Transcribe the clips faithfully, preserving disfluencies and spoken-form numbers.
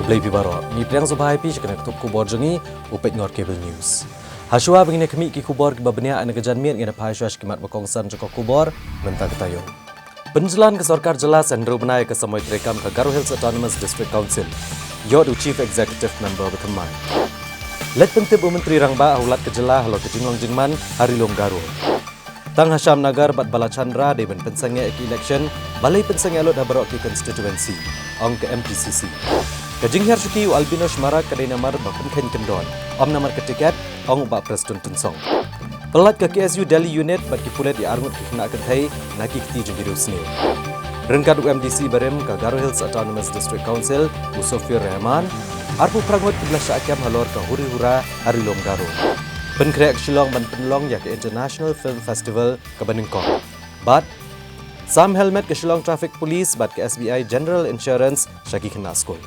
Khublei phi baroh. Ngi pdiang sngewbha ïa phi sha kane ka tup khubor jong ngi, u Peit Ngor Cable News. Hashuwa ba ngin ïa khmih ki khubor kiba bniah na ka janmiet, ngin ïa phai shuwa sha ki mat ba kongsan jong ka khubor mynta ka taïew. Pynjlan ka sorkar jylla sa hynriew bnai ka samoi treikam ka Garo Hills Autonomous District Council. Ïoh da u Chief Executive Member ba thymmai. Leit pyntip u Myntri Rangbah ha u Lat ka jylla halor ka jinglong jingman ha Ri Lum Garo. Tang ha Shyamnagar bad Balachandra dei ban pynsangeh ïa ki election, balei pynsangeh lut ha baroh ki constituency, ong ka M P C C. Ka jinghiar shuki u Albinosh Marak ka dei namar ba pynkheiñ kyndon, ym namar ka tiket, ong u Bah Prestone Tynsong. Pyllait ka K S U Delhi Unit bad ki pulit ïa arngut ki khynnah kynthei na ki kti jong ki riewsniew. Ryngkat u M D C barim ka Garo Hills Autonomous District Council, u Sofir Rahman, arphew phra ngut kiba la shah kem halor ka huri hura ha Ri Lum Garo. Pynkhreh ka Shillong ban pynlong ïa ka International Film Festival kaba nyngkong. Bad sam helmet ka Shillong Traffic Police bad ka S B I General Insurance sha ki khynnah skul.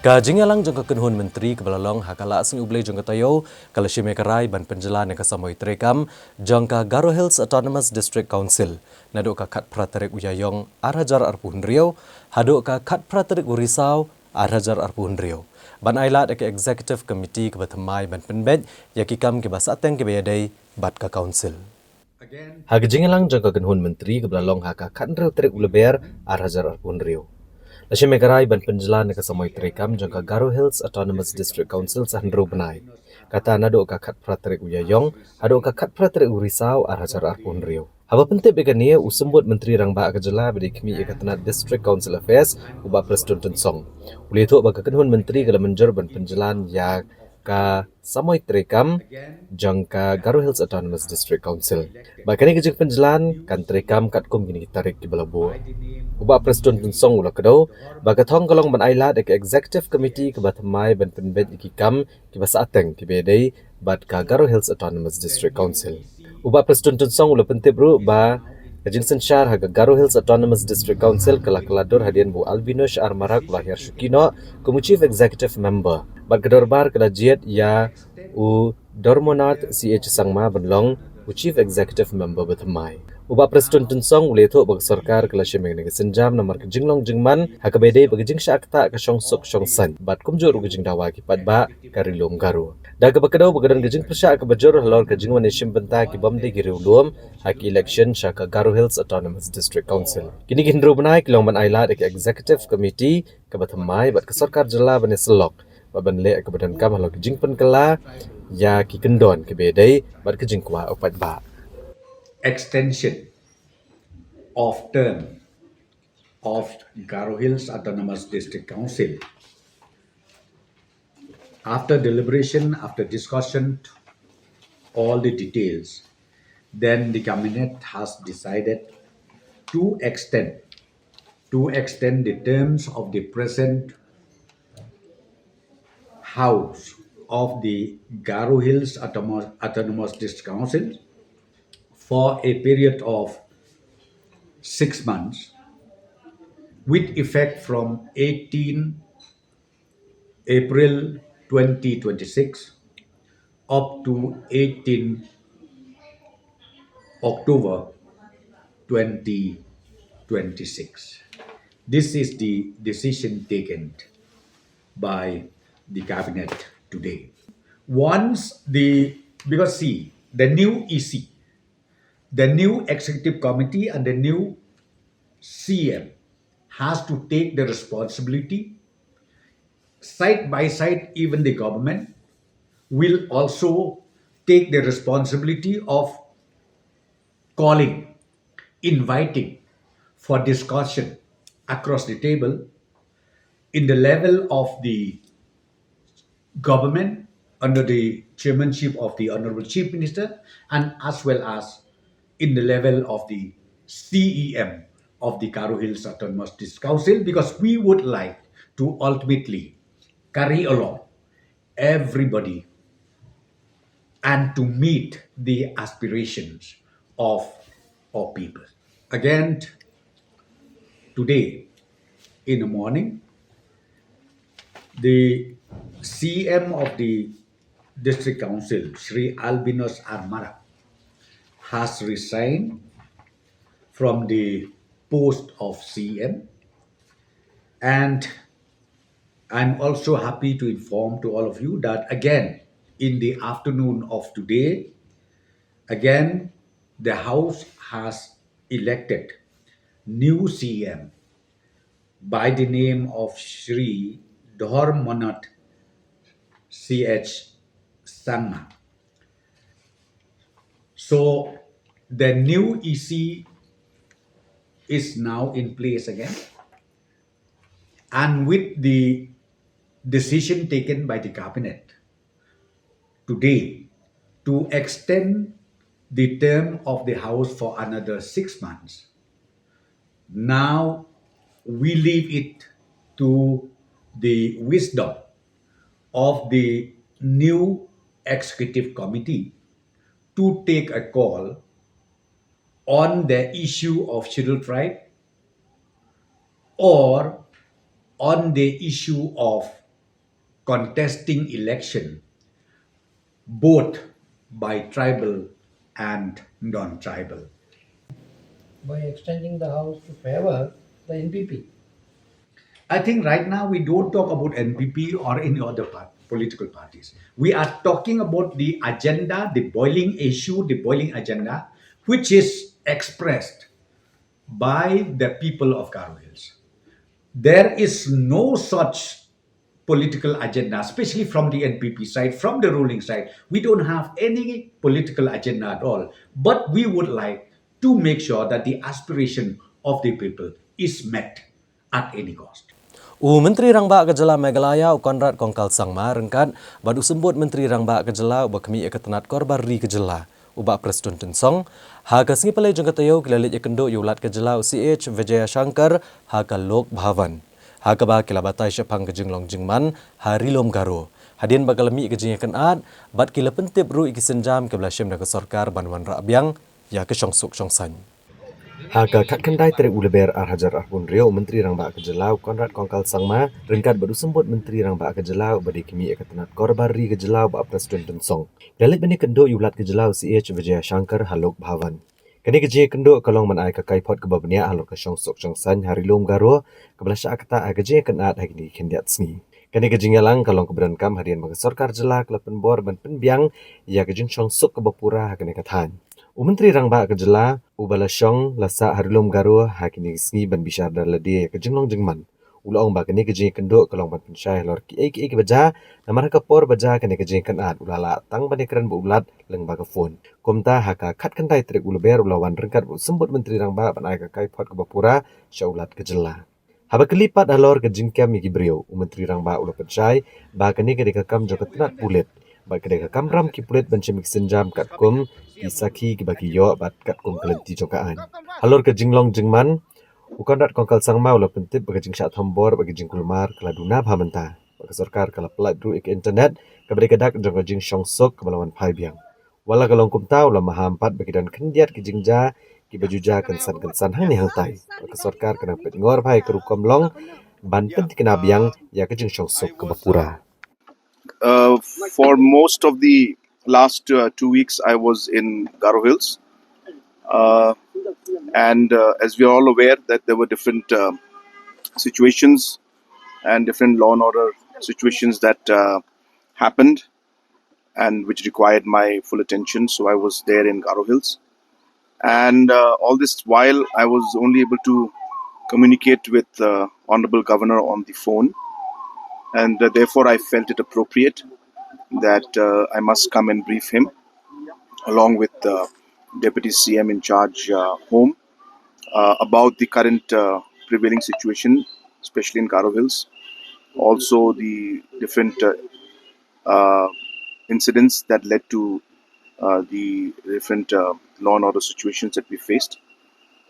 Ka jingïalang jong ka kynhun myntri kaba la long ha ka Lah Sngi U Blei jong ka taïew ka la shim ïa ka rai ban pynjlan ïa ka samoi treikam jong ka Garo Hills Autonomous District Council, naduh ka khatphra tarik u Ïaïong ar hajar arphew hynriew haduh ka khatphra tarik u Risaw ar hajar arphew hynriew, ban ailad ïa ka Executive Committee kaba thymmai ban pynbeit ïa ki kam kiba sahteng kiba ïadei bad ka Council. Ha ka jingïalang jong ka kynhun myntri kaba la long ha ka khathynriew tarik u Lber ar hajar arphew hynriew, la shim ïa ka rai ban pynjlan ïa ka samoi treikam jong ka Garo Hills Autonomous District Council sa hynriew bnai, kata naduh ka khatphra tarik u Ïaïong haduh ka khatphra tarik u Risaw ar hajar arphew hynriew. Haba pyntip ïa kane, u Symbud Myntri Rangbah ka jylla ba dei khmih ïa ka tnat District Council Affairs, u Bah Prestone Tynsong, u la ïathuh ba ka kynhun myntri ka la mynjur ban pynjlan ïa ka samoi treikam jong ka Garo Hills Autonomous District Council. Bad kane ka jingpynjlan kan treikam katkum kine ki tarik kiba la buh. U Bah Prestone Tynsong u la kdew ba ka thong ka long ban ailad ïa ka Executive Committee kaba thymmai ban pynbeit ïa ki kam kiba sahteng kiba ïadei bad ka Garo Hills Autonomous District Council. U Bah Prestone Tynsong u la pyntip ruh ba ka jingsynshar ha ka Garo Hills Autonomous District Council ka la kylla dur hadien ba u Albinosh R Marak u la hiar shuki noh kum u Chief Executive Member, bad ka dorbar ka la jied ïa u Dhormonath C H Sangma ban long u Chief Executive Member ba thymmai. U Bah Prestone Tynsong u la ïathuh ba ka sorkar ka la shim ïa kane ka sienjam namar ka jinglong jingman ha kaba ïadei bad ka jingshah ktah ka shong suk shong saiñ bad kumjuh ruh ka jingdawa ki paidbah ka Ri Lum Garo. Da kaba kdew ba ka don ka jingpyrshah kaba jur halor ka jingwan ïashim bynta ki bym dei ki riewlum ha ki election sha ka Garo Hills Autonomous District Council. Kine ki hynriew bnai ki long ban ailad ïa ka Executive Committee kaba thymmai bad ka sorkar jylla ban ïasyllok bad ban leh kaba donkam halor ka jingpynkylla ïa ki kyndon kiba ïadei bad ka jingkwah u paidbah. Extension of term of Garo Hills Autonomous District Council. After deliberation, after discussion, all the details, then the cabinet has decided to extend, to extend the terms of the present House of the Garo Hills Autonomous, Autonomous District Council for a period of six months, with effect from eighteen April twenty twenty-six up to eighteen October twenty twenty-six. This is the decision taken by the cabinet today. Once the, because see, the new E C, the new executive committee and the new C M has to take the responsibility side by side. Even the government will also take the responsibility of calling, inviting for discussion across the table in the level of the government under the chairmanship of the Honorable Chief Minister, and as well as in the level of the C E M of the Garo Hills Autonomous District Council, because we would like to ultimately carry along everybody and to meet the aspirations of our people. Again, today in the morning, the C M of the District Council, Shri Albinosh R Marak, has resigned from the post of C M, and I'm also happy to inform to all of you that again, in the afternoon of today, again, the House has elected new C M by the name of Shri Dhormonot C H Sangma. So the new E C is now in place again. And with the decision taken by the cabinet today to extend the term of the House for another six months, now we leave it to the wisdom of the new executive committee to take a call on the issue of Scheduled Tribe or on the issue of contesting election, both by tribal and non-tribal. By extending the House to favor the N P P. I think right now we don't talk about N P P or any other part, political parties. We are talking about the agenda, the boiling issue, the boiling agenda, which is expressed by the people of Garo Hills. There is no such political agenda, especially from the N P P side, from the ruling side. We don't have any political agenda at all. But we would like to make sure that the aspiration of the people is met at any cost. U Myntri Rangbah ka Jylla Meghalaya u Conrad Kongkal Sangma ryngkat bad u Symbud Myntri Rangbah ka Jylla uba khmih ïa ka tnat Korbar Ri ka Jylla u Bah Prestone Tynsong, ha ka sngi Palei jong ka taïew ki la leit ïakynduh ïa u Lat ka Jylla u C H Vijayashankar ha ka Lok Bhavan, ha kaba ki la batai shaphang ka jinglong jingman ha Ri Lum Garo, hadien ba ka la mih ka jingïakynad bad ki la pyntip ruh ïa ki sienjam kiba la shim da ka sorkar ban wanrah biang ïa ka shongsuk shongsaiñ. Ha ka khatkhyndai tarik u Lber ar hajar arphew hynriew, u Myntri Rangbah ka Jylla u Conrad Kongkal Sangma ryngkat bad u Symbud Myntri Rangbah ka Jylla uba dei khmih ïa ka tnat Korbar Ri ka Jylla u Bah Prestone Tynsong, ki la leit ban ïakynduh ïa u Lat ka Jylla u C H Vijayashankar ha Lok Bhavan. Kane ka jingïakynduh ka long ban ai ka kaiphod kaba bniah halor ka shongsuk shongsaiñ ha Ri Lum Garo kaba la shah ktah ha ka jingïakynad ha kine ki khyndiat sngi. Kane ka jingïalang ka long kaba donkam hadien ba ka sorkar jylla ka la pynbor ban pynbiang ïa ka jingshongsuk kaba pura ha kane ka thaiñ. U Myntri Rangbah ka Jylla uba la shong la sah ha Ri Lum Garo ha kine ki sngi ban bishar da lade ïa ka jinglong jingman, u la ong ba kane ka jingïakynduh ka long ban pynshai halor kiei kiei kiba jia, namar ha ka por ba jia kane ka jingïakynad u la lah tang ban ïakren bad u Lat lyngba ka phone. Kumta ha ka khatkhyndai tarik u Lber u la wan ryngkat bad u Symbud Myntri Rangbah ban ai ka kaiphod kaba pura sha u Lat ka Jylla. Haba kylli pat halor ka jingkem ïa ki briew, u Myntri Rangbah u la pynshai ba kane ka dei ka kam jong ka tnat pulit bad ka dei ka kamram ki pulit ban shim ïa ki sienjam katkum ki sakhi kiba ki ïoh bad katkum ka lynti jong ka aiñ. Halor ka jinglong jingman, u Conrad Kongkal Sangma u la pyntip ba ka jingshah thombor bad ka jingkulmar ka la duna bha mynta, ba ka sorkar ka la pyllait ruh ïa ka internet kaba dei ka dak jong ka jingshongsuk kaba la wan phai biang. Wat la ka long kumta, u la maham pat ba ki don khyndiat ki jingjia kiba ju jia kynsan kynsan hangne hangtai, ba ka sorkar ka nang peit ngor bha ïa ka rukom long ban pynthikna biang ïa ka jingshongsuk kaba pura. Uh, for most of the last uh, two weeks, I was in Garo Hills. Uh, and uh, as we are all aware that there were different uh, situations and different law and order situations that uh, happened and which required my full attention. So I was there in Garo Hills. And uh, all this while, I was only able to communicate with uh, Honorable Governor on the phone. And uh, therefore, I felt it appropriate that uh, I must come and brief him along with the Deputy C M in charge uh, home uh, about the current uh, prevailing situation, especially in Garo Hills. Also, the different uh, uh, incidents that led to uh, the different uh, law and order situations that we faced.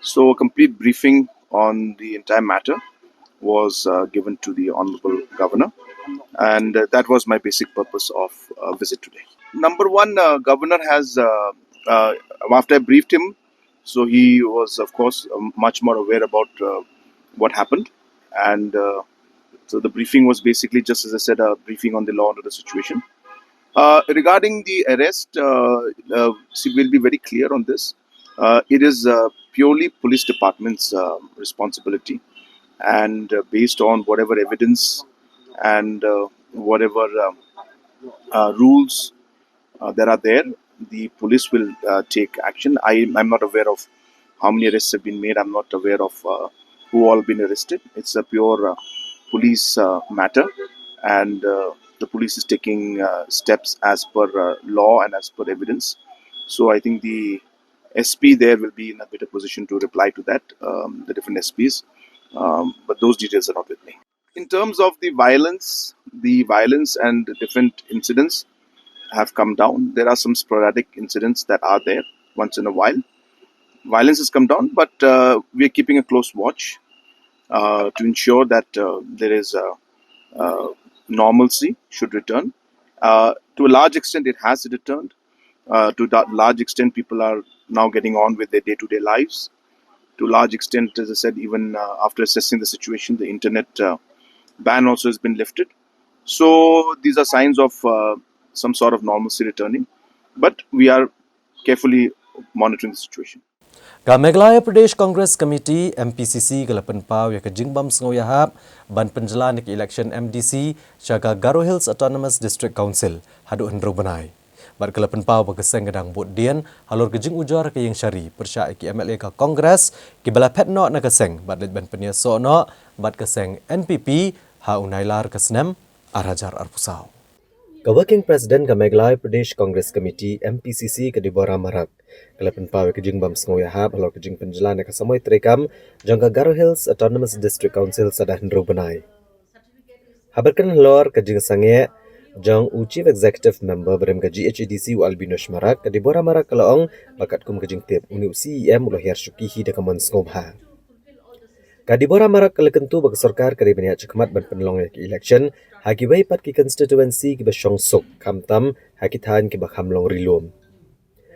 So, a complete briefing on the entire matter was uh, given to the Honorable Governor, and uh, that was my basic purpose of uh, visit today. Number one, uh, Governor has, uh, uh, after I briefed him, so he was, of course, um, much more aware about uh, what happened, and uh, so the briefing was basically, just as I said, a briefing on the law and order situation. Uh, regarding the arrest, uh, uh, see, we'll be very clear on this. Uh, it is uh, purely police department's uh, responsibility, and uh, based on whatever evidence and uh, whatever um, uh, rules uh, that are there, the police will uh, take action. I, I'm not aware of how many arrests have been made. I'm not aware of uh, who all been arrested. It's a pure uh, police uh, matter, and uh, the police is taking uh, steps as per uh, law and as per evidence. So I think the S P there will be in a better position to reply to that, um, the different S Ps. Um, but those details are not with me. In terms of the violence, the violence and the different incidents have come down. There are some sporadic incidents that are there once in a while. Violence has come down, but uh, we are keeping a close watch uh, to ensure that uh, there is a, uh, normalcy should return. Uh, to a large extent, it has returned. Uh, to that large extent, people are now getting on with their day-to-day lives. To a large extent, as I said, even uh, after assessing the situation, the internet uh, ban also has been lifted. So these are signs of uh, some sort of normalcy returning, but we are carefully monitoring the situation. Ka Meghalaya Pradesh Congress Committee, M P C C, ka la pynpaw ïa ka jingbym sngewïahap ban pynjlan ïa ka election M D C sha ka Garo Hills Autonomous District Council haduh hynriew bnai. Bad ka la pynpaw ba ka seng ka dang bud dien halor ka jingujor ka ïing shari pyrshah ïa ki M L A ka Congress kiba la phet noh na ka seng bad leit ban pynïasoh noh bad ka seng N P P ha u Nailar ka snem ar hajar arphew saw. Ka Working President ka Meghalaya Pradesh Congress Committee, M P C C, ka Deborah Marak, ka la pynpaw ïa ka jingbym sngewïahap halor ka jingpynjlan ïa ka samoi treikam jong ka Garo Hills Autonomous District Council sa da hynriew bnai. Haba kren halor ka jingsangeh jong u Chief Executive Member barim ka G H A D C, u Albinosh Marak, ka Deborah Marak ka la ong ba katkum ka jingtip, une u C E M u la hiar shuki hi da ka mon sngewbha. Ka Deborah Marak ka la kyntu ba ka sorkar ka dei ban ïaid shakhmat ban pynlong ïa ka election ha kiwei pat ki constituency kiba shong suk, khamtam ha ki thaiñ kiba kham long ri lum.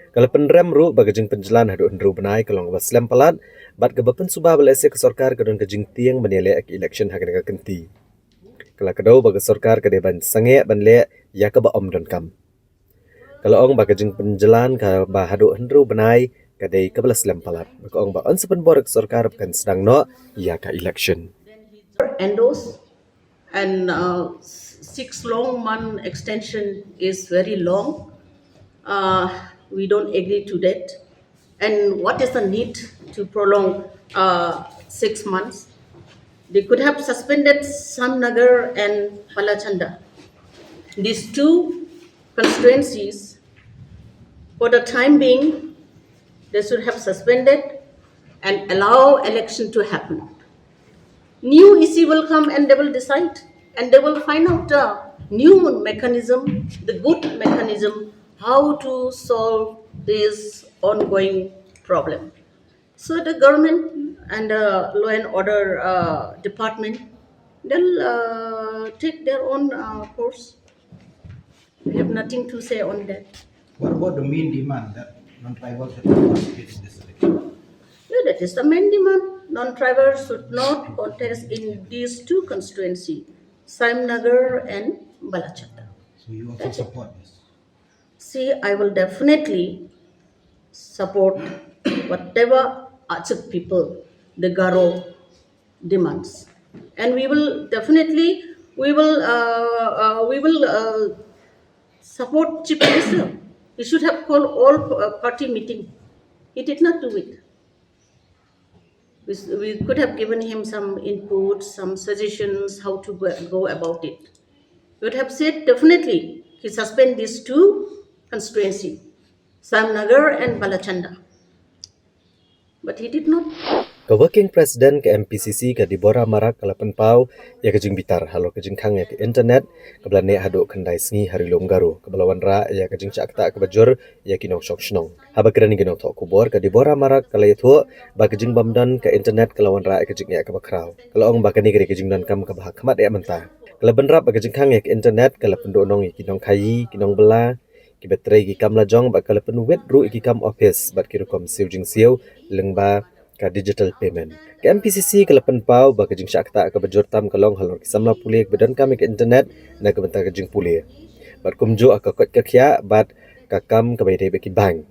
Ka la pynrem ruh ba ka jingpynjlan haduh hynriew bnai ka long kaba slem palat bad kaba pynsuba ba lehse ka sorkar ka don ka jingtieng ban ïaleh ïa ka election ha kane ka kynti. Ka la kdew ba ka sorkar ka dei ban sangeh ban leh ïa kaba ym donkam. Ka la ong ba ka jingpynjlan kaba haduh hynriew bnai ka dei kaba la slem palat. Ba ka ong ba yn sa pynbor ïa ka sorkar ba kan sdang noh ïa ka election. Endorse and uh, six long month extension is very long. Uh, we don't agree to that. And what is the need to prolong uh, six months? They could have suspended Sam Nagar and Balachanda. These two constituencies, for the time being, they should have suspended and allow election to happen. New E C will come and they will decide and they will find out the new mechanism, the good mechanism, how to solve this ongoing problem. So the government and the law and order uh, department, they'll uh, take their own uh, course. We have nothing to say on that. What about the main demand that non-tribals have to participate in this election? Yeah, that is the main demand. Non-tribals should not contest in these two constituencies, Sam Nagar and Balachanda. So you also support this? See, I will definitely support whatever Achik people, the Garo, demands. And we will definitely, we will, uh, uh, we will uh, support Chief Minister. He should have called all uh, party meeting. He did not do it. We, we could have given him some input, some suggestions how to go, go about it. We would have said definitely he suspend these two constituency, Sam Nagar and Balachanda. But he did not. Ka Working President ka M P C C ka Deborah Marak ka la pynpaw ïa ka jingbitar halor ka jingkhang ïa ka internet kaba la neh haduh khyndai sngi ha Ri Lum Garo kaba la wanrah ïa ka jingshah ktah kaba jur ïa ki nongshong shnong. Haba kren ïa ki nongthoh khubor ka Deborah Marak ka la ïathuh ba ka jingbym don ka internet ka la wanrah ïa ka jingeh kaba khraw. Ka la ong ba kane ka dei ka jingdonkam kaba ha khmat eh mynta. Ka la bynrap ba ka jingkhang ïa ka internet ka la pynduhnong ïa ki nongkhaïi, ki nongbylla, kiba trei ki kam lajong bad ka la pynwit ruh ïa ki kam ophis bad ki rukom siew jingsiew lyngba ka digital payment. Ka M P C C ka la pynpaw ba ka jingshah ktah kaba jur tam ka long halor ki samla pule kiba donkam ïa ka internet na ka bynta ka jingpule bad kumjuh ha ka koit ka khiah bad ka kam kaba ïadei bad ki bank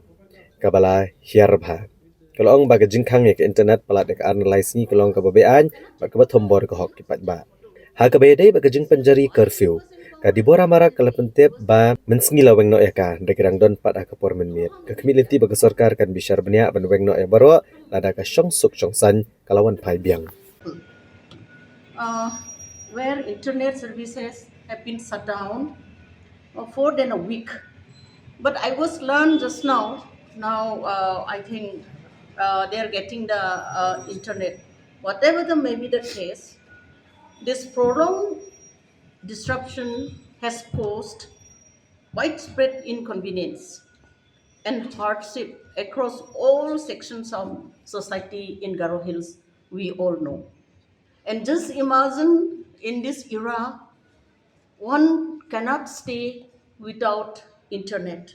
kaba la hiar bha. Ka la ong ba ka jingkhang ïa ka internet palat ïa ka ar na lai sngi ka long kaba be-aiñ bad kaba thombor ïa ka hok ki paidbah. Ha kaba ïadei bad ka jingpynjari curfew, ka Deborah Marak ka la pyntip ba mynsngi la weng noh ïa ka, hynrei ka dang don pat ha ka por mynmiet. Ka khmih lynti ba ka sorkar kan bishar bniah ban weng noh ïa baroh, lada ka shongsuk shongsaiñ ka la wan phai biang. uh, where internet services have been shut down uh, for than a week. But I was learned just now. Now uh, I think uh, they are getting the uh, internet. Whatever the may be the case, this prolonged disruption has caused widespread inconvenience and hardship across all sections of society in Garo Hills, we all know. And just imagine, in this era, one cannot stay without internet.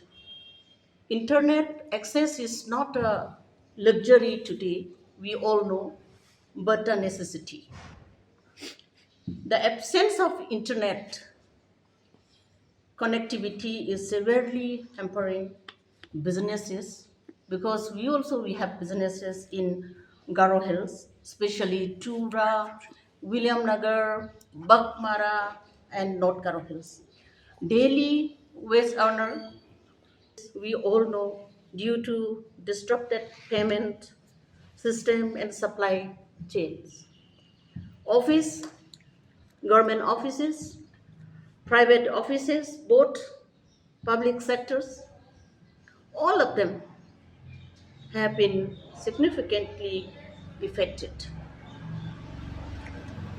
Internet access is not a luxury today, we all know, but a necessity. The absence of internet connectivity is severely hampering businesses, because we also, we have businesses in Garo Hills, especially Tumra, Williamnagar, Baghmara, and North Garo Hills. Daily wage earner, we all know, due to disrupted payment system and supply chains. Office, government offices, private offices, both public sectors, all of them have been significantly affected.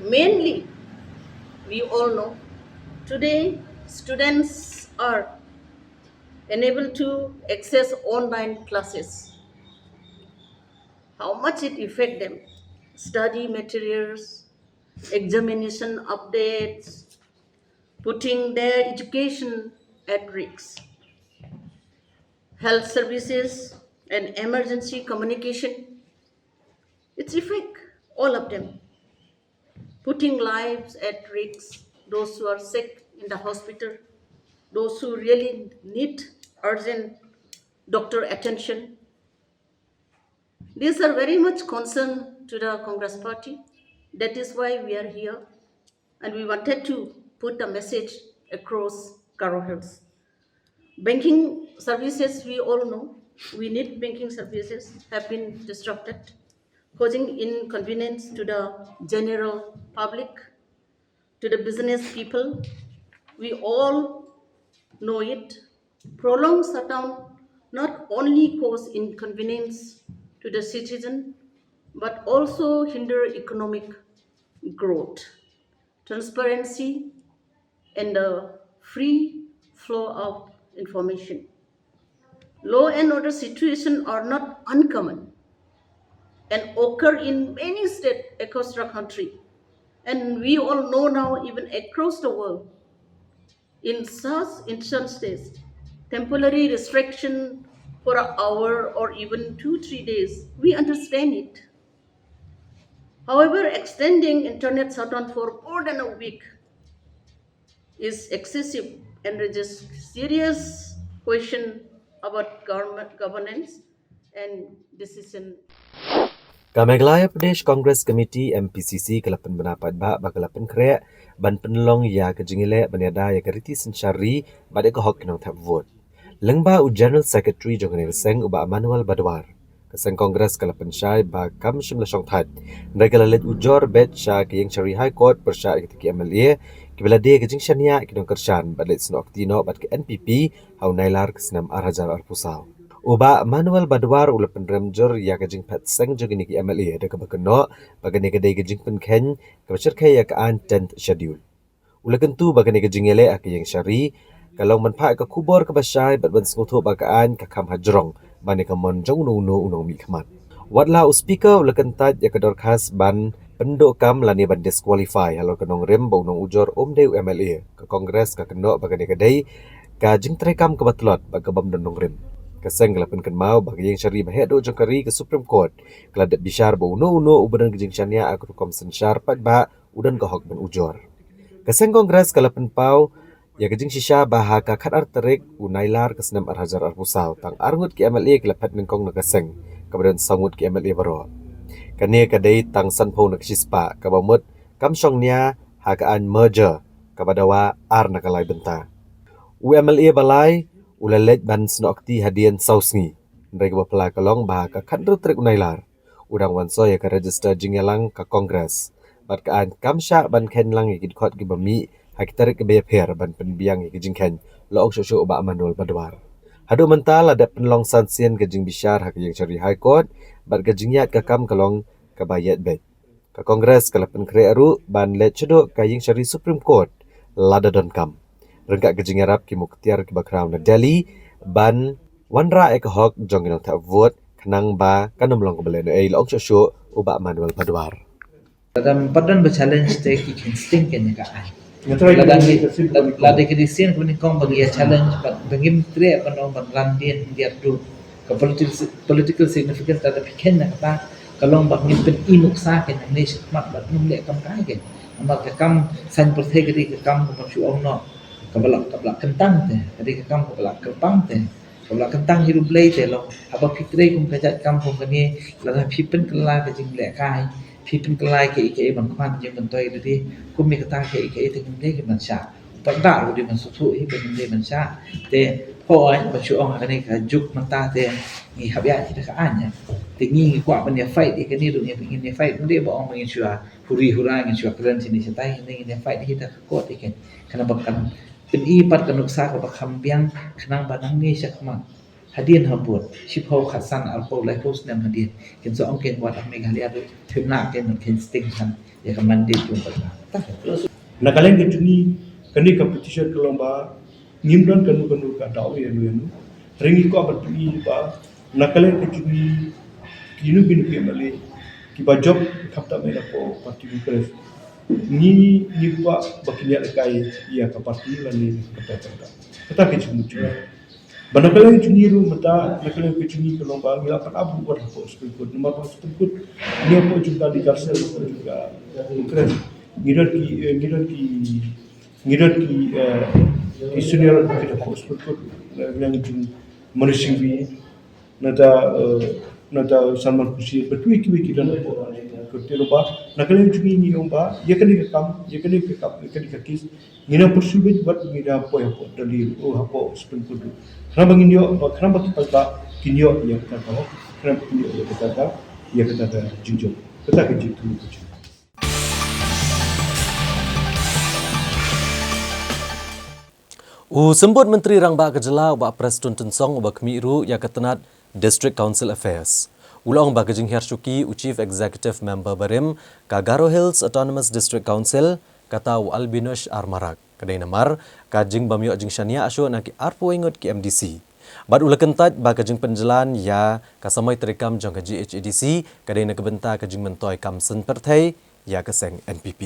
Mainly, we all know, today students are unable to access online classes. How much it affect them? Study materials, examination updates, putting their education at risk. Health services and emergency communication, it's affect all of them, putting lives at risk, those who are sick in the hospital, those who really need urgent doctor attention. These are very much concern to the Congress party. That is why we are here, and we wanted to put a message across Garo Hills. Banking services, we all know, we need banking services, have been disrupted, causing inconvenience to the general public, to the business people. We all know it. Prolonged shutdown not only cause inconvenience to the citizen, but also hinder economic growth, transparency, and the free flow of information. Law and order situation are not uncommon and occur in many states across the country. And we all know now, even across the world, in such instances, temporary restriction for an hour or even two, three days, we understand it. However, extending internet shutdown for more than a week is excessive and raises serious question about government governance and decision. Ka Meghalaya Pradesh Congress Committee, M P C C, ka la pynbna paidbah ba ka la pynkhreh ban pynlong ïa ka jingïaleh ban ïada ïa ka riti synshar ri bad ïa ka hok ki nongthep vote. Lyngba u General Secretary jong kane ka seng, u Bah Manuel Badwar, ka seng Congress ka la pynshai ba kam shym la shongthait, hynrei ka la leit ujor beit sha ka ïing shari High Court pyrshah ïa kita ki M L A kiba la die ka jingshaniah ki nongkyrshan bad leit snoh kti noh bad ka N P P ha u Nailar ka snem ar hajar arphew saw. U Bah Manuel Badwar u la pynrem jur ïa ka jingphet seng jong kine ki M L A da kaba kynnoh ba kane ka dei ka jingpynkheiñ kaba shyrkhei ïa ka aiñ Tenth Schedule. U la kyntu ba kane ka jingïaleh ha ka ïing shari ka long ban phah ka khubor kaba shai bad ban sngewthuh ba ka aiñ ka kham hajrong ban ïa ka mon jong uno uno u nongmihkhmat. Wat la u Speaker u la kyntait ïa ka dorkhas ban pynduh kam lane ban disqualify halor ka nongrim ba u nongujor um dei u M L A, ka Congress ka kynnoh ba kane ka dei ka jingtreikam kaba tlot bad ka bym don nongrim. Ka seng ka la pynkynmaw ba ka ïing shari ba heh duh jong ka ri, ka Supreme Court, ka la dep bishar ba uno uno uba don ka jingshaniah ha ka rukom synshar paidbah u don ka hok ban ujor. Ka seng Congress ka la pynpaw ïa ka jingshisha ba ha ka khatar tarik u Nailar ka snem ar hajar arphew saw, tang ar ngut ki M L A ki la phet nyngkong na ka seng, kaba don saw ngut ki M L A baroh. Kane ka dei tang sanphew na ka shispah, kaba mut kam shong nia ha ka aiñ merger kaba dawa ar na ka lai bynta. U M L A ba lai u la leit ban snoh kti hadien saw sngi. Hynrei kaba phylla ka long ba ha ka khathynriew tarik u Nailar u dang wan soi ïa ka register jingïalang ka Congress. Bad ka aiñ kam shah ban kheiñ lang ïa ki dkhot kiba mih ha ki tarik kiba ïapher ban pynbiang ïa ki jingkheiñ, la ong shuh shuh u Bah Manuel Badwar. Haduh mynta la dep pynlong san sien ka jingbishar ha ka Ïingshari High Court, bad ka jingïaid ka kam ka long kaba ïaid beit. Ka Congress ka la pynkhreh ruh ban leit shaduh ka Ïingshari Supreme Court lada donkam. Ryngkat ka jingïarap ki muktiar kiba khraw na Delhi ban wanrah ïa ka hok jong ki nongthep vote khnang ba kan ym long kaba lehnohei, la ong shuh shuh u Bah Manuel Badwar. Lada ym pat don ba challenge te ki kheiñ sting kein ïa ka aiñ. Lada ngi, lada ka dei sien kaba nyngkong ba ngi ïa challenge, bad ba ngim treh ban ong ban ran dien dien ruh. Ka political, political significance lada phi kheiñ na kata ka long ba ngin pyni nuksa kein nangne shakhmat bad ngim leh kam kai kein. Namar ka kam saiñ pyrthei ka dei ka kam kaba shu ong noh, kaba la, kaba la kyntang te, ka dei ka kam kaba la kyrpang te, kaba la kyntang hi ruh Blei te. Long haba phi trei kum ka jait kam kum kane, lada phi pynkylla ka jingleh kai, phi pynkylla kaei kaei ban khwan jingmyntoi lade, kum ïa kata kaei kaei te ngim dei ban shah. Pat da ruh dei ban sngewthuh hi ba ngim dei ban shah. Te poi ban shu ong ha kane ka juk mynta te ngi hap ïaid hi da ka aiñ. Te ngi ngi kwah ban ïa fight ïa kane ruh, ngi ngin ïa fight, ym dei ba ong ba ngin shu ïa huri hura, ngin shu ïa kren shane shatai, ngin ïa fight hi da ka court ïa kane. Khnang ba kan pyni pat ka nuksa kaba kham biang, khnang ba nangne shakhmat, hadien habud shiphew, khatsan, arphew, laiphew snem hadien, kin sa ong kein wat ha Meghalaya ruh phim lah kein ban kheiñ sting than ïa ka mandate jong ka. Na ka liang ka jong ngi, kane ka petition ka long ba ngim don kano kano ka daw ïano ïano. Hynrei ngi kwah ban pyni ba na ka liang ka jong ngi, kino kino ki M L A kiba jop khamtam eh na ka party Congress, ngi, ngi kwah ba kin ïalehkai ïa ka party lane ka party. Kata ka jingmut jong ngi. Ba na ka liang jong ngi ruh mynta, na ka liang ka jong ngi ka long ba ngi lah ban ap ruh wat hapoh Supreme Court, namar ba Supreme Court ngi hapoh jong ka legal cell, hapoh jong ka Congress. Ngi don ki, eh, ngi don ki, ngi don ki, eh, ki senior advocate hapoh Supreme Court, na ka liang jong Manish Singhvi, nangta, eh, nangta Salman Khurshid, bad kiwei kiwei ki don hapoh. Ka te ruh ba na ka liang jong ngi ngi ong ba ïa kane ka kam, ïa kane ka kam, ïa kane ka case, ngin ïa pursue beit bad ngin ïa poi hapoh Delhi, oh, hapoh Supreme Court. Khnang ba ngin ïoh, ba khnang ba ki paidbah kin ïoh ïa kata ka hok, khnang ba kin ïoh ïa kata ka, ïa kata ka jingjop, kata ka jingthmu ka jong. U Symbud Myntri Rangbah ka Jylla u Bah Prestone Tynsong uba khmih ruh ïa ka tnat District Council Affairs, u la ong ba ka jinghiar shuki u Chief Executive Member barim ka Garo Hills Autonomous District Council, kata u Albinush R Marak, ka dei namar ka jingbym ïoh jingshaniah shuh na ki arphew wei ngut ki M D C. Bad u la kyntait ba ka jingpynjlan ïa ka samoi treikam jong ka G H A D C ka dei na ka bynta ka jingmyntoi kam saiñ pyrthei ïa ka seng N P P.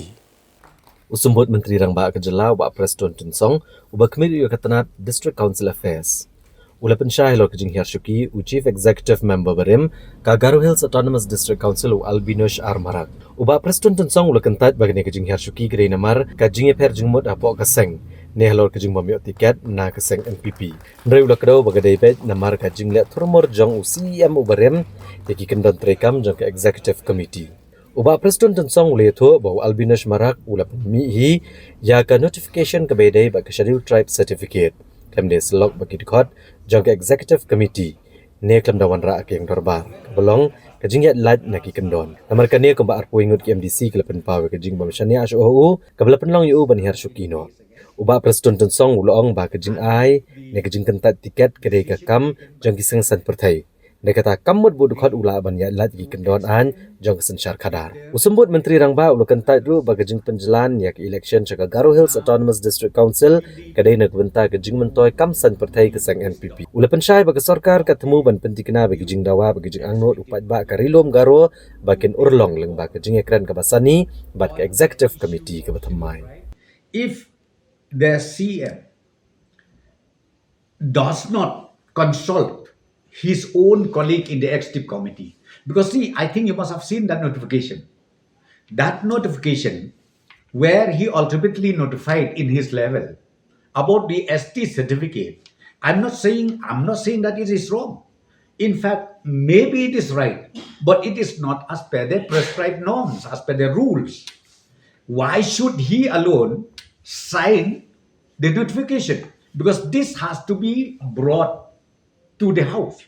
U Symbud Myntri Rangbah ka Jylla u Bah Prestone Tynsong uba khmih ruh ïa ka tnat District Council Affairs, u la pynshai halor ka jinghiar shuki u Chief Executive Member barim ka Garo Hills Autonomous District Council u Albinush R Marak. U Bah Prestone Tynsong u la kyntait ba kane ka jinghiar shuki ka dei namar ka jingïapher jingmut hapoh ka seng, ne halor ka jingbym ïoh tiket na ka seng N P P. Hynrei u la kdew ba ka dei beit namar ka jingleh thurmur jong u C E M uba rim ïa ki kyndon treikam jong ka Executive Committee. U Bah Prestone Tynsong u la ïathuh ba u Albinush Marak u la pynmih hi ïa ka notification kaba ïadei bad ka Scheduled Tribe Certificate, khlem da syllok bad ki dkhot jong ka Executive Committee, ne khlem da wanrah ka ïing dorbar, kaba long ka jingïaid lait na ki kyndon. Namar kane kumba arphew wei ngut ki M D C ki la pynpaw ïa ka jingbym shaniah shuh ha u, kaba la pynlong ïa u ban hiar shuki noh. U Bah Prestone Tynsong u la ong ba ka jingai ne ka jingkyntait tiket ka dei ka kam jong ki seng saiñ pyrthei. Ne kata kam mut ba u dkhot u lah ban ïaid lait ïa ki kyndon aiñ jong ka synshar khadar. U Symbud Myntri Rangbah u la kyntait ruh ba ka jingpynjlan ïa ka election sha ka Garo Hills Autonomous District Council ka dei na ka bynta ka jingmyntoi kam saiñ pyrthei ka seng N P P. U la pynshai ba ka sorkar ka thmu ban pynthikna ba ki jingdawa bad ki jingangnud u paidbah ka Ri Lum Garo ba kin urlong lyngba ka jingïakren kaba sani bad ka Executive Committee kaba thymmai. If the C M does not consult his own colleague in the executive committee. Because see, I think you must have seen that notification. That notification, where he ultimately notified in his level about the S T certificate, I'm not saying, I'm not saying that it is wrong. In fact, maybe it is right, but it is not as per the prescribed norms, as per the rules. Why should he alone sign the notification? Because this has to be brought to the House.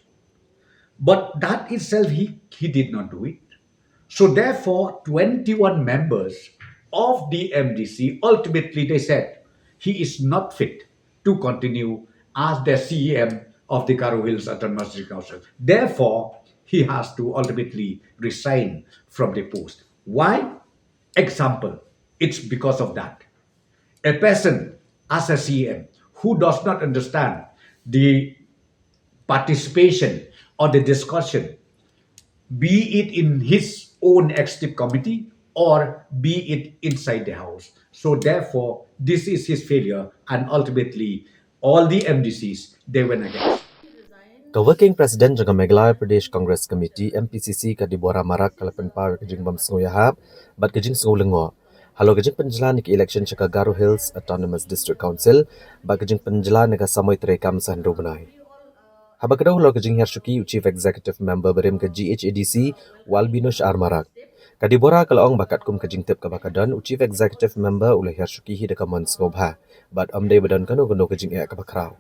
But that itself, he, he did not do it. So therefore, twenty-one members of the M D C, ultimately they said he is not fit to continue as the C E M of the Garo Hills Autonomous District Council. Therefore, he has to ultimately resign from the post. Why? Example, it's because of that. A person as a C E M who does not understand the participation or the discussion, be it in his own executive committee or be it inside the House. So therefore, this is his failure, and ultimately, all the M D Cs, they went against. Ka Working President jong ka Meghalaya Pradesh Congress Committee, M P C C, ka Deborah Marak, ka la pynpaw ïa ka jingbym sngewïahap bad ka jingsngewlyngngoh halor ka jingpynjlan ïa ka election sha ka Garo Hills Autonomous District Council bad ka jingpynjlan ïa ka samoi treikam sa hynriew bnai. Haba kdew halor ka jinghiar shuki u Chief Executive Member barim ka G H A D C, u Albinush R Marak, ka Deborah ka la ong ba katkum ka jingtip kaba ka don, u Chief Executive Member u la hiar shuki hi da ka mon sngewbha bad ym dei ba don kano kano ka jingeh kaba khraw.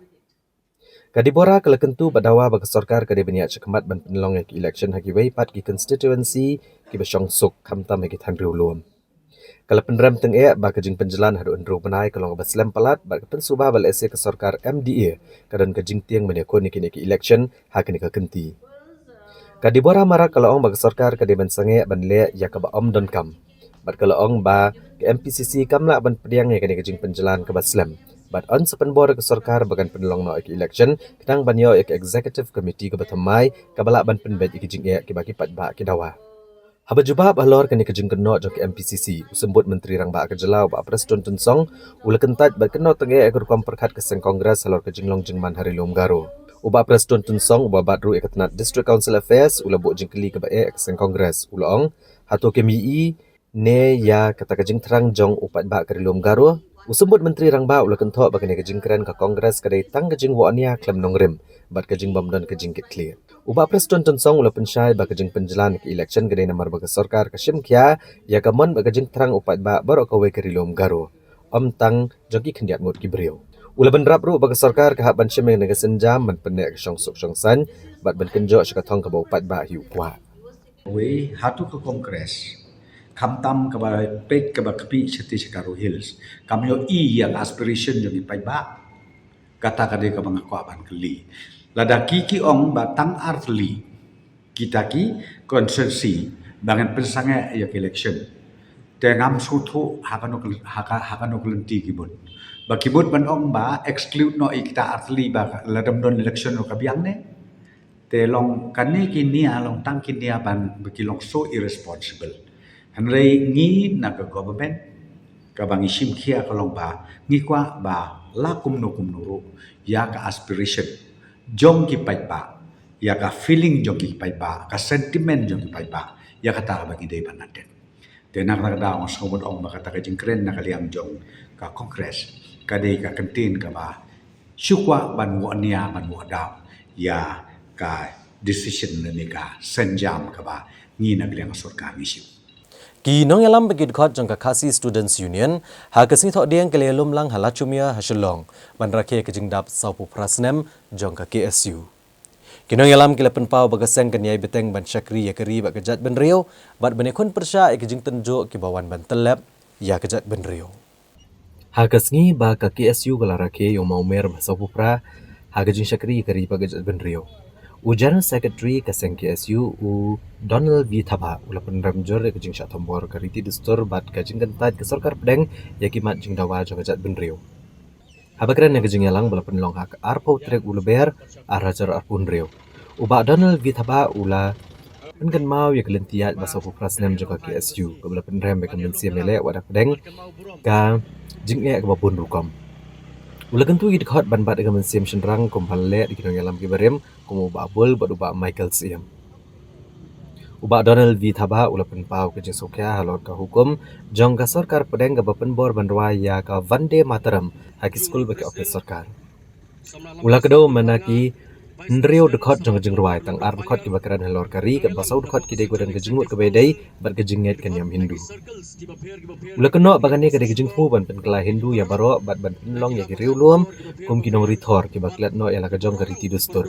Ka Deborah ka la kyntu bad dawa ba ka sorkar ka dei ban ïaid shakhmat ban pynlong ïa ka election ha kiwei pat ki constituency kiba shong suk, khamtam ha ki thaiñ riewlum. Ka la pynrem tyngeh ba ka jingpynjlan haduh hynriew bnai ka long kaba slem palat bad ka pynsuba ba lehse ka sorkar M D A ka don ka jingtieng ban ïakhun ïa kine ki election ha kane ka kynti. Ka Deborah Marak ka la ong ba ka sorkar ka dei ban sangeh ban leh ïa kaba ym donkam bad ka la ong ba ka M P C C kam lah ban pdiang ïa kane ka jingpynjlan kaba slem bad yn sa pynbor ïa ka sorkar ba kan pynlong noh ïa ka election khnang ban ïoh ïa ka executive committee kaba thymmai kaba lah ban pynbeit ïa ki jingeh kiba ki paidbah ki dawa. Haba jubab halor kane ka jingkynnoh jong ka M P C C, u Symbud Myntri Rangbah ka jylla, u Bah Prestone Tynsong, u la kyntait bad kynnoh tyngeh ïa ka rukom pyrkhat ka seng Congress halor ka jinglong jingman ha Ri Lum Garo. U Bah Prestone Tynsong uba bat ruh ïa ka tnat District Council Affairs u la buh jingkylli kaba eh ïa ka seng Congress, u la ong, hato kim ïohi ne ïa kata ka jingthrang jong u paidbah ka Ri Lum Garo? U Symbud Myntri Rangbah u la kynthoh ba kane ka jingkren ka Congress ka dei tang ka jingwohnia khlem nongrim bad ka jingbym don ka jingkitkhlieh. U Bah Prestone Tynsong u la pynshai ba ka jingpynjlan ïa ka election ka dei namar ba ka sorkar ka shim khia ïa ka mon bad ka jingthrang u paidbah baroh kawei ka Ri Lum Garo, ym tang jong ki khyndiat ngut ki briew. U la bynrap ruh ba ka sorkar ka hap ban shim ïa kane ka sienjam ban pynneh ka shongsuk shongsaiñ bad ban kynjoh sha ka thong kaba u paidbah hi u kwah. Wei, hato ka Congress, khamtam kaba peit kaba kpih shatei sha Garo Hills, kam ïohi ïa ka aspiration jong ki paidbah? Kata ka dei kaba nga kwah ban kylli. Lada ki ki ong ba tang artylli kita ki constituency ba ngan pynsangeh ïa ka election, te ngam sngewthuh ha kano ka, ha ka, ha kano ka lynti ki mut. Ba ki mut ban ong ba exclude noh ïa kita artylli ba lada ym don election ruh ka biang ne? Te long kane ki nia, long tang ki nia ban ba ki long so irresponsible. Hynrei ngi na ka government kaba ngi shim khia ka long ba ngi kwah ba la kumno kumno ruh ïa ka aspiration jong ki paidbah, ïa ka feeling jong ki paidbah, ka sentiment jong ki paidbah, ïa kata kaba ngi dei ban address. Te na kata ka daw nga sngewbha ban ong ba kata ka jingkren na ka liang jong ka Congress ka dei ka kyntien kaba shu kwah ban wahnia ban wahdaw ïa ka decision lane ka sienjam kaba ngi na ka liang sorkar ngi shim. Ki nongïalam bad ki dkhot jong ka Khasi Students Union ha ka sngi Thohdieng ki la ïalum lang ha Lachumiere ha Shillong ban rakhe ka jingdap sawphew phra snem jong ka K S U. Ki nongïalam ki la pynpaw ba ka seng kan ïai bteng ban shakri ïa ka ri bad ka jaitbynriew bad ban ïakhun pyrshah ïa ki jingtynjuh kiba wan ban tyllep ïa ka jaitbynriew. Ha ka sngi ba ka K S U ka la rakhe ïa u Mawmer ba sawphew phra ha ka jingshakri ïa ka ri bad ka jaitbynriew, u General Secretary ka seng K S U, u Donald V Thabah, u la pynrem jur ïa ka jingshah thombor ka riti dustur bad ka jingkyntait ka sorkar pdeng ïa ki mat jingdawa jong ka jaitbynriew. Haba kren ha ka jingïalang ba la pynlong ha ka arphew tarik u Lber ar hajar arphew hynriew, u Bah Donald V Thabah u la pynkynmaw ïa ka lynti ïaid ba sawphew phra snem jong ka K S U kaba la pynrem ïa ka mynsiem ïaleh wad ha pdeng ka jingeh kaba bun rukom. U la kyntu ïa ki dkhot ban bat ïa ka mynsiem shynrang kumba la leh da ki nongïalam kiba rim kum u Bah Bull bad u Bah Michael Syiem. U Bah Donald V Thabah u la pynpaw ka jingsngewkhia halor ka hukum jong ka sorkar pdeng kaba pynbor ban rwai ïa ka Vande Mataram ha ki skul bad ki ophis sorkar. U la kdew mynta ki Hynriew dkhot jong ka jingrwai, tang ar dkhot kiba kren halor ka ri, katba saw dkhot ki dei kiba don ka jingmut kaba ïadei bad ka jingngeit ka niam Hindu. U la kynnoh ba kane ka dei ka jingthmu ban pynkylla Hindu ïa baroh bad ban pynlong ïa ki riewlum kum ki nongrithor kiba klet noh ïa la ka jong ka riti dustur.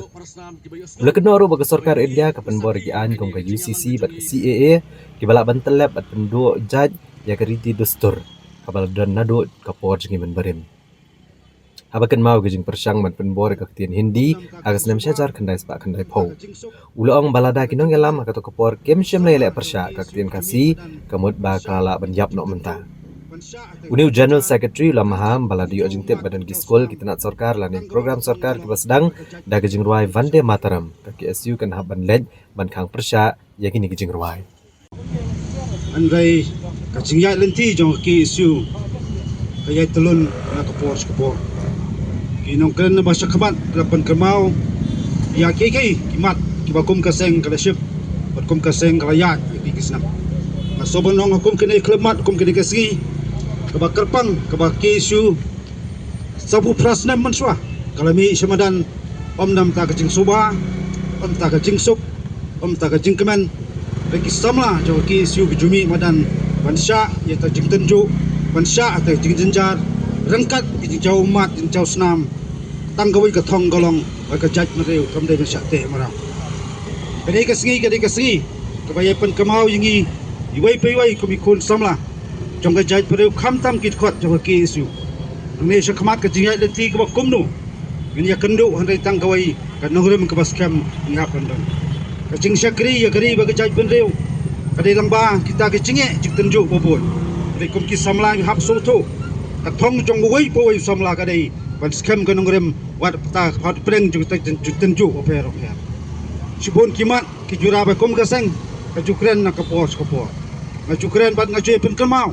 U la kynnoh ruh ba ka sorkar India ka pynbor ïa ki aiñ kum ka U C C bad ka C A A kiba lah ban tyllep bad pynduh jait ïa ka riti dustur kaba la don naduh ka por jong ki mynbarim. Haba kynmaw ïa ka jingpyrshang ban pynbor ïa ka ktien Hindi ha ka snem shi hajar khyndai spah khyndai phew, u la ong ba lada ki nongïalam ha kato ka por kim shym la ïaleh pyrshah, ka ktien Khasi ka mut ba ka la lah ban ïap noh mynta. Une u General Secretary u la maham ba lada ïoh jingtip ba don ki skul, ki tnat sorkar lane program sorkar kiba sdang da ka jingrwai Vande Mataram, ka K S U kan hap ban leit ban khang pyrshah ïa kine ki jingrwai. Hynrei ka jingïaid lynti jong ka K S U ka ïaid tyllun na ka por sha ka por. Ki nongkren naba sha khmat ki la pynkynmaw ïa kiei kiei ki mat kiba kum ka seng ka la shim bad kum ka seng ka la ïaid ïa ki, ki snem. Nga sngewbha ban ong ha kum kine ki khyllipmat, kum kine ki sngi, kaba kyrpang kaba K S U sawphew phra snem mynshuwa ka la mih sha madan, ym na bynta ka jingsuba, ym na bynta ka jingsuk, ym na bynta ka jingkmen. Hynrei ki samla jong ka K S U ki ju mih madan ban shah ïa ka jingtynjuh, ban shah ïa ka jingjynjar ryngkat ka jingjaw ummat, jingjaw snam. Tang kawei ka thong ka long ba ka jaitbynriew kam dei ban shah teh mraw. Ka dei ka sngi, ka dei ka sngi kaba ïa pynkynmaw ïa ngi iwei pa iwei kum ki khun samla jong ka jaitbynriew, khamtam ki dkhot jong ka K S U. Nangne sha khmat ka jingïaid lynti kaba kumno ngin ïakynduh, hynrei tang kawei ka nongrim kaba skhem ngi hap ban don. Ka jingshakri ïa ka ri bad ka jaitbynriew ka dei lyngba kita ki jingeh jingtynjuh ba bun. Hynrei kum ki samla ngi hap sngewthuh, ka thong jong uwei pa uwei u samla ka dei ban skhem ka nongrim wat pat ha pdeng jong kita ki jingtynjuh bapher bapher. Shibun ki mat ki jura ba kum ka seng ka ju kren na ka por sha ka por. Nga ju kren bad nga ju pynkynmaw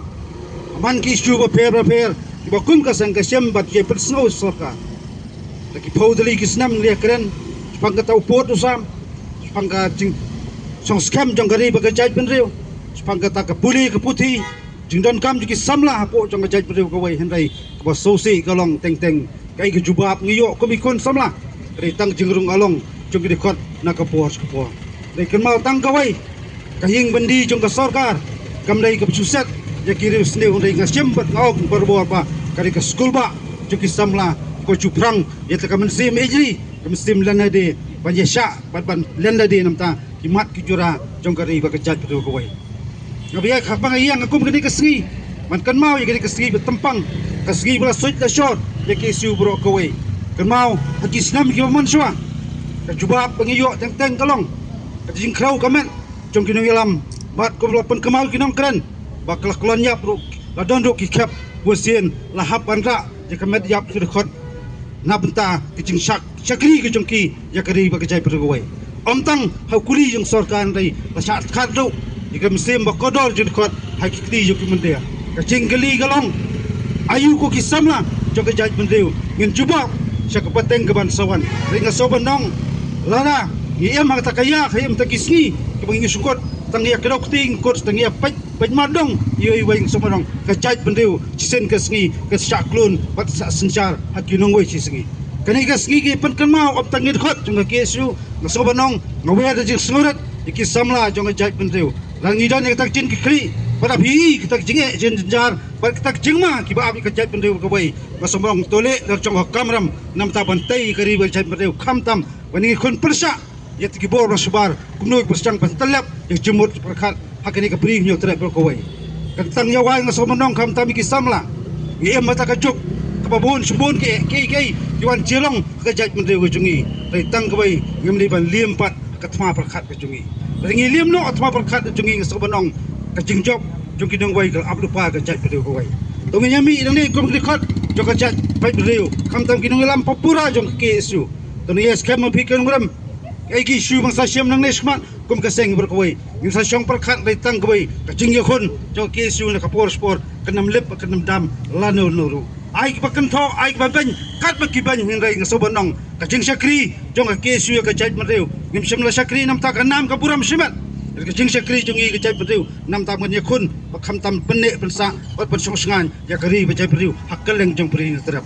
man ki issue bapher bapher kiba kum ka seng ka shem bad ki pynsngew sorkar. Da ki phew tylli ki snem ngi la kren shaphang kata u pud u sam, shaphang ka jingshong skhem jong ka ri bad ka jaitbynriew, shaphang kata ka pule ka puthi, jingdonkam jong ki samla hapoh jong ka jaitbynriew kawei, hynrei kaba sngewsih ka long teng teng kaei ka jubab ngi ïoh kum ki khun samla. Ka dei tang jingrung along jong ki dkhot na ka por sha ka por. Hynrei kynmaw tang kawei, ka ïing byndi jong ka sorkar kam dei kaba shu set ïa ki riewsniew, hynrei nga shem bad nga ong barabor ba ka dei ka skulbah jong ki samla, ka ju phrang ïa ka mynsiem ïeit ri, ka mynsiem lynti ban ïashah bad ban lynti na bynta ki mat ki jura jong ka ri bad ka jaitbynriew kawei. Nga ba ïa ka ba nga ïeng ha kum kane ka sngi ban kynmaw ïa kane ka sngi ba tympang, ka sngi ba la suid la shor ïa ka K S U baroh kawei. Kynmaw ha ki snem kiba mynshuwa, ka jubab ba ngi ïoh teng teng ka long ka jingkhrew ka met jong ki nongïalam bad kumba la pynkynmaw ki nongkren ba ka la kyllon ïap ruh, la don ruh ki khep bun sien la hap ban rah ïa ka met ïap ki dkhot na bynta ka jingshak shakri ka jong ki ïa ka ri bad ka jaitbynriew kawei. Ym tang ha u kuli jong sorkar, hynrei la shah khat ruh ïa ka mynsiem ba kordor jong ki dkhot ha ki kti jong ki mynder. Ka jingkylli ka long, aïu ko ki samla jong ka jaitbynriew ngin jubab sha ka pateng kaban sa wan? Hynrei nga sngewbha ban ong, lada ngi im ha kata ka ïa, ka im ha kita ki sngi kiba ngi sngewkut tang ïa kdew kti, ngi kut tang ïa peit peit mat dong, ïa iwei ngi sngewbha ban ong ka jaitbynriew shisien ka sngi ka shah khlun bad shah synshar ha ki nongwei shi sngi. Kane ka sngi ka pynkynmaw ym tang ngi dkhot jong ka K S U, nga sngewbha ban ong, nga wer da jingsngewrit ïa ki samla jong ka jaitbynriew. Lada ngi don ïa kata ka jingkitkhlieh bad ap hi ïa kata ka jingeh jingjar bad kata ka jingma kiba ap ïa ka jaitbynriew kawei, nga sngewbha ban ong to leh la jong ka kamram na bynta ban tei ïa ka ri bad ka jaitbynriew, khamtam ba ngi khun pyrshah ïa ki bor ba shabar kumno ki pyrshang ban tyllep ïa ka jingmut jingpyrkhat ha kane ka Bri Hynñiewtrep baroh kawei. Ka tang ïa wai nga sngewbha ban ong khamtam ïa ki samla, ngi im ha kata ka juk kaba bun shibun kiei kiei ki wan jyllong ha ka jaitbynriew ka jong ngi. Hynrei tang kawei, ngim dei ban liem pat ha ka thma pyrkhat ka jong ngi. Lada ngi liem noh ha ka thma pyrkhat ka jong ngi, nga sngewbha ban ong ka jingjop jong ki nongwei ka la ap lypa ha ka jaitbynriew kawei. To ngin ïa mih nangne kum ki dkhot jong ka jaitbynriew, khamtam ki nongïalam pura jong ka K S U. To ngin ïa skhem ma phi ki nongrim, kaei ki issue ba ngin sa shim nangne shakhmat kum ka seng baroh kawei. Ngin sa shong pyrkhat, hynrei tang kawei, ka jingïakhun jong ka K S U na ka por sha ka por kan ym lip kan ym dam lano lano ruh. Ai kiba kynthoh, ai kiba beiñ katba ki beiñ, hynrei nga sngewbha ban ong ka jingshakri jong ka K S U ïa ka jaitbynriew, ngim shym la shakri na bynta ka nam ka burom shimet. Ka jingshakri jong ngi ka jaitbynriew na bynta ban ïakhun bad khamtam pynneh pynsah bad pynshong shngaiñ ïa ka ri bad jaitbynriew ha kylleng jong ka Bri Hynñiewtrep.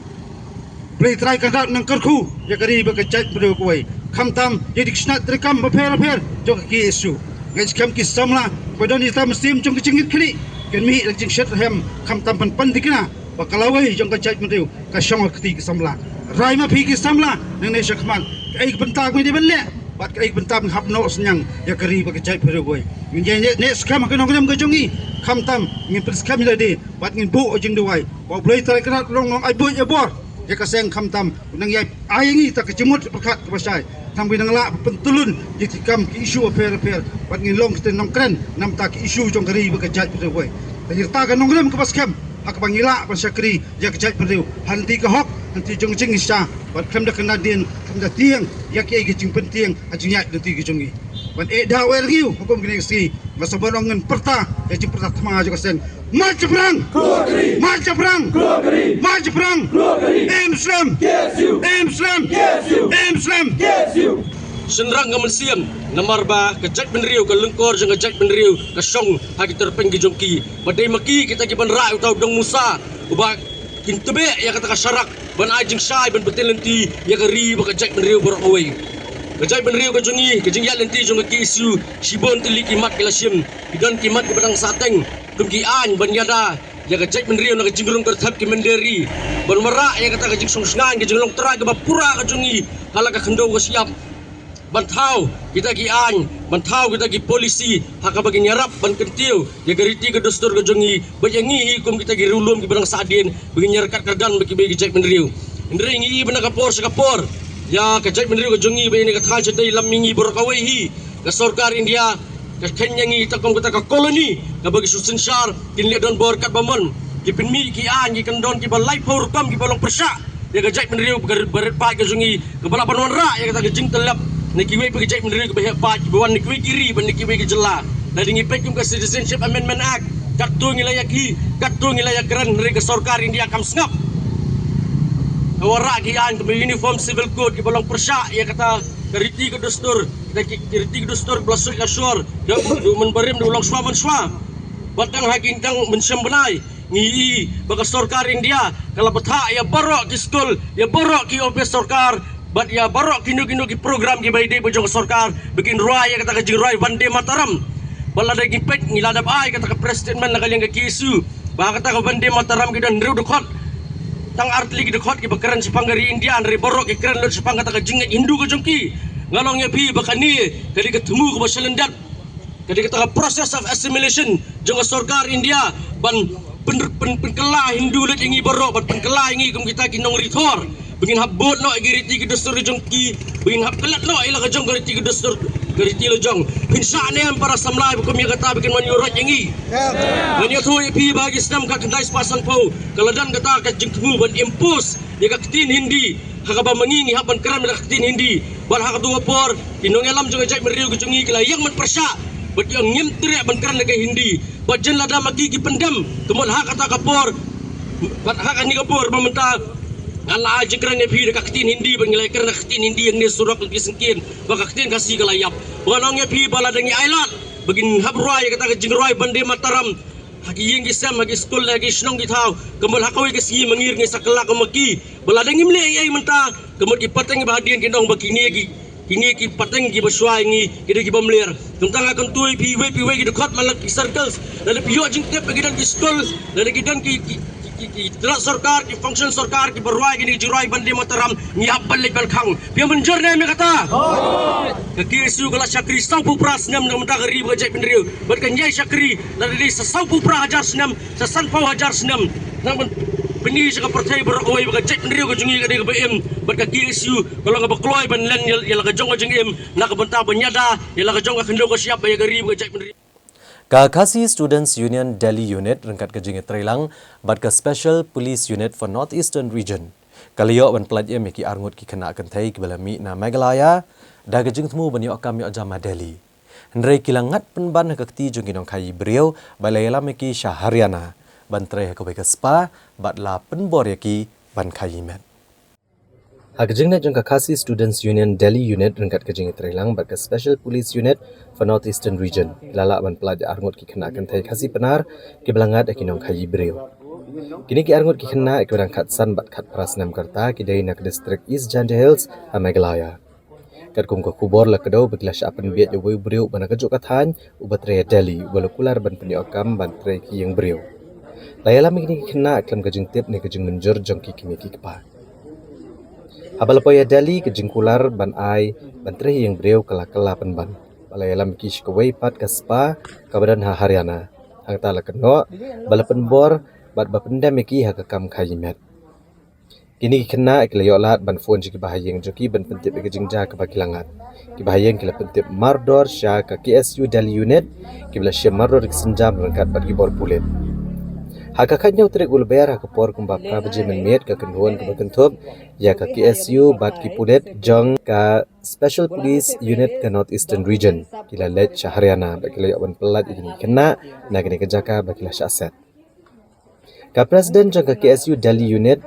Blei Trai Kynrad nang kyrkhu ïa ka ri bad ka jaitbynriew kawei, khamtam ïa ki tnat treikam bapher bapher jong ka K S U. Ngi skhem ki samla ba don ïa ka mynsiem jong ka jingngeit khlieh, kan mih da ka jingshet rhem, khamtam ban pynthikna ba ka lawei jong ka jaitbynriew ka shong ha ka kti ki samla. Rai ma phi ki samla, nangne sha khmat, kaei ka bynta ba ngi dei ban leh bad kaei ka bynta ban hap noh synñiang ïa ka ri bad ka jaitbynriew kawei. Ngin ïa neh skhem ha ka nongrim ka jong ngi, khamtam ngin pynskhem ïa lade bad ngin buh jingduwai ba U Blei Trai Kynrad long long ai buit ai bor ïa ka seng, khamtam nang ïa ai ngi ta ka jingmut pyrkhat kaba shai, tang ba nang lah pyntylun ïa ki kam ki issue bapher bapher bad ngin long kita nongkren namar ta ki issue jong ka ri bad ka jaitbynriew kawei. Te ïa ta ka nongrim kaba skhem ha kaba ngi lah ban shakri ïa ka jaitbynriew ha lynti ka hok, ha lynti jong ka jingshisha bad khlem da kynadien, khlem da tieng ïa kiei ki jingpyntieng ha jingïaid lynti ka jong ngi. Ban eh da wer ngi hukum kine ki sngi, nga sa ban ong ngan pyrta ïa jingpyrta thma jong ka seng. Mat shaphrang! Mat shaphrang! Mat shaphrang! Im slem! Im slem! Im slem! Shynrang ka mynsiem namar ba ka jaitbynriew, ka lyngkor jong ka jaitbynriew ka shong ha ki tyrpeng ki jong ki. Ba dei ma ki kita ki ban rah uta u dong musa uba kin tbeh ïa kata ka sharak ban ai jingshai ban btin lynti ïa ka ri bad ka jaitbynriew baroh kawei. Ka jaitbynriew ka jong ngi, ka jingïaid lynti jong ka K S U, shibun tylli ki mat ki la shim. Ki don ki mat kiba dang sahteng kum ki aiñ ban ïada ïa ka jaitbynriew na ka jingrung ka thep ki mynder ri, ban wanrah ïa kata ka jingsngewsih, ka jinglong trai kaba pura ka jong ngi ha la ka khyndew ka shyiap. Ban thaw kita ki aiñ, ban thaw kita ki polisi ha kaba kin ïarap ban kyntiew ïa ka riti ka dustur ka jong ngi bad ïa ngi hi kum kita ki riewlum kiba dang sahdien ba kin ïaryngkat kyrdan bad kiwei ki jaitbynriew. Hynrei ngi i ba na ka por sha ka por ïa ka jaitbynriew ka jong ngi bad ïa kane ka thaiñ shatei lam ïa ngi baroh kawei hi, ka sorkar India ka kheiñ ïa ngi ita kum kata ka koloni kaba ki shu synshar kin leh donbor katba mon. Ki pynmih ki aiñ, ki kyndon kiba laiphew rukom kiba long pyrshah ïa ka jaitbynriew ba rit paid ka jong ngi, kaba lah ban wanrah ïa kata ka jingtyllep na kiwei pat ki jaitbynriew kiba heh paid, kiba wan na kiwei ki ri bad na kiwei ki jylla. Lada ngi peit kum ka Citizenship Amendment Act, katto ngi la ïa ki, katto ngi la ïa kren, hynrei ka sorkar India kam sngap. Ka wanrah ki aiñ kum ka Uniform Civil Code kiba long pyrshah ïa kata ka riti ka dustur, kita ki, ki riti ka dustur ba la suid la shor da u, da u mynbarim, da u longshuwa mynshwa. Bad tang ha ki, tang mynshem bnai ngi i ba ka sorkar India ka la bthah ïa baroh ki skul, ïa baroh ki ophis sorkar bad ïa baroh kino kino ki program kiba ïadei bad jong ka sorkar ba kin rwai ïa kata ka jingrwai Vande Mataram. Bad lada ngi peit, ngi la dep ai kata ka press statement na ka liang ka K S U ba ha kata ka Vande Mataram ki don hynriew dkhot, tang artylli ki dkhot kiba kren shaphang ka ri India, hynrei baroh ki kren lut shaphang kata ka jingngeit Hindu ka jong ki. Nga la ong ïa phi ba kane ka dei ka thmu kaba shalyndet, ka dei kata ka process of assimilation jong ka sorkar India ban pyn, pyn, pynkylla Hindu lut ïa ngi baroh, ban pynkylla ïa ngi kum kita ki nongrithor, ba ngin hap bud noh ïa ki riti ki dustur ka jong ki, ba ngin hap klet noh ïa la ka jong ka riti ki dustur, ka riti la jong. Phin shah ne em para samla ba kum ïa kata ba kin wan ïuh roit ïa ngi? Ngan ïathuh ïa phi ba ha ki snem khatkhyndai spah sanphew ka la don kata ka jingthmu ban impose ïa ka ktien Hindi, ha kaba ma ngi ngi hap ban kren da ka ktien Hindi. Bad ha kato ka por ki nongïalam jong ka jaitbynriew ka jong ngi ki la ïeng ban pyrshah bad ki ong ngim treh ban kren da ka Hindi. Bad jan lada ma ki ki pyndem, ka mut ha kata ka por, bad ha kane ka por ba mynta ngan la ai jingkren ïa phi da ka ktien Hindi, bad ngi la kren da ka ktien Hindi hangne surok, ki syngkien ba ka ktien Khasi ka la ïap. Ba ngan ong ïa phi ba lada ngi ailad ba kin hap rwai ïa kata ka jingrwai Vande Mataram ha ki ïing ki sem, ha ki skul, ha ki shnong ki thaw, ka mut ha kawei ka sngi ma ngi ruh ngin sa kylla kum ma ki. Ba lada ngim leh ei ei mynta, ka mut ki pateng ba hadien kin ong ba kine ki, kine ki pateng kiba shuwa ïa ngi ki dei ki bym ler. Kumta nga kyntu ïa phi iwei pa iwei ki dkhot man la ki circles, lada phi ïoh jingtip ba ki don ki skul, lada ki don ki, ki, ki, ki, ki tnat sorkar, ki function sorkar kiba rwai kine ki jingrwai Vande Mataram, ngi hap ban leit ban khang. Phi ïa mynjur ne em ïa kata? Ka K S U ka la shakri sawphew phra snem na ka bynta ka ri bad ka jaitbynriew, bad kan ïai shakri lada dei sa sawphew phra hajar snem, sa sanphew hajar snem, nang ban pyni sha ka pyrthei baroh kawei ba ka jaitbynriew ka jong ngi ka dei kaba im, bad ka K S U ka long kaba kloi ban len ïa, ïa la ka jong ka jingim na ka bynta ban ïada ïa la ka jong ka khyndew ka shyiap bad ïa ka ri bad ka jaitbynriew. Ka Khasi Students Union Delhi Unit ryngkat ka jingïatreilang bad ka Special Police Unit for North Eastern Region ka la ïoh ban pyllait im ïa ki arngut ki khynnah kynthei kiba la mih na Meghalaya da ka jingthmu ban ïoh kam ïoh jam ha Delhi. Hynrei ki la ngat pynban ha ka kti jong ki nongkhaïi briew bad la ïalam ïa ki sha Haryana ban trei ha kawei ka spa bad la pynbor ïa ki ban khaïi met. Ha ka jingleit jong ka Khasi Students Union Delhi Unit ryngkat ka jingïatreilang bad ka Special Police Unit for North Eastern Region, ki la lah ban pyllait ïa arngut ki khynnah kynthei Khasi Pnar kiba la ngat ïa ki nongkhaïi briew. Kine ki arngut ki khynnah kiba dang khatsan bad khatphra snem ka rta ki dei na ka district East Jaintia Hills ha Meghalaya. Katkum ka khubor la kdew ba ki la shah pynbieit ïa uwei u briew uba na kajuh ka thaiñ uba trei ha Delhi uba la kular ban pynïoh kam ban trei ki ïing briew. La ïalam ïa kine ki khynnah khlem ka jingtip ne ka jingmynjur jong ki kmie ki kpa. Haba la poi ha Delhi ka jingkular ban ai ban trei ha ïing briew ka la kylla pynban. Ba la ïalam ïa ki sha kawei pat ka spa kaba don ha Haryana. Hangta la kynnoh ba la pynbor bad ba pyndem ïa ki ha ka kam khaïi met. Kine ki khynnah ki la ïoh lad ban phone sha kiba ha ïing jong ki ban pyntip ïa ka jingjia kaba ki la ngat. Kiba ha ïing ki la pyntip mardor sha ka K S U Delhi unit, kiba la shim mardor ïa ki sienjam ryngkat bad ki bor pulit. Ha ka khathynñiew tarik u Lber ha ka por kumba phra baje mynmiet ka kynhun kaba kynthup ïa ka K S U bad ki pulit jong ka Special Police Unit ka North Eastern Region ki la leit sha Haryana bad ki la ïoh ban pyllait ïa kine ki khynnah na kane ka jaka ba ki la shah set. Ka President jong ka K S U Delhi Unit,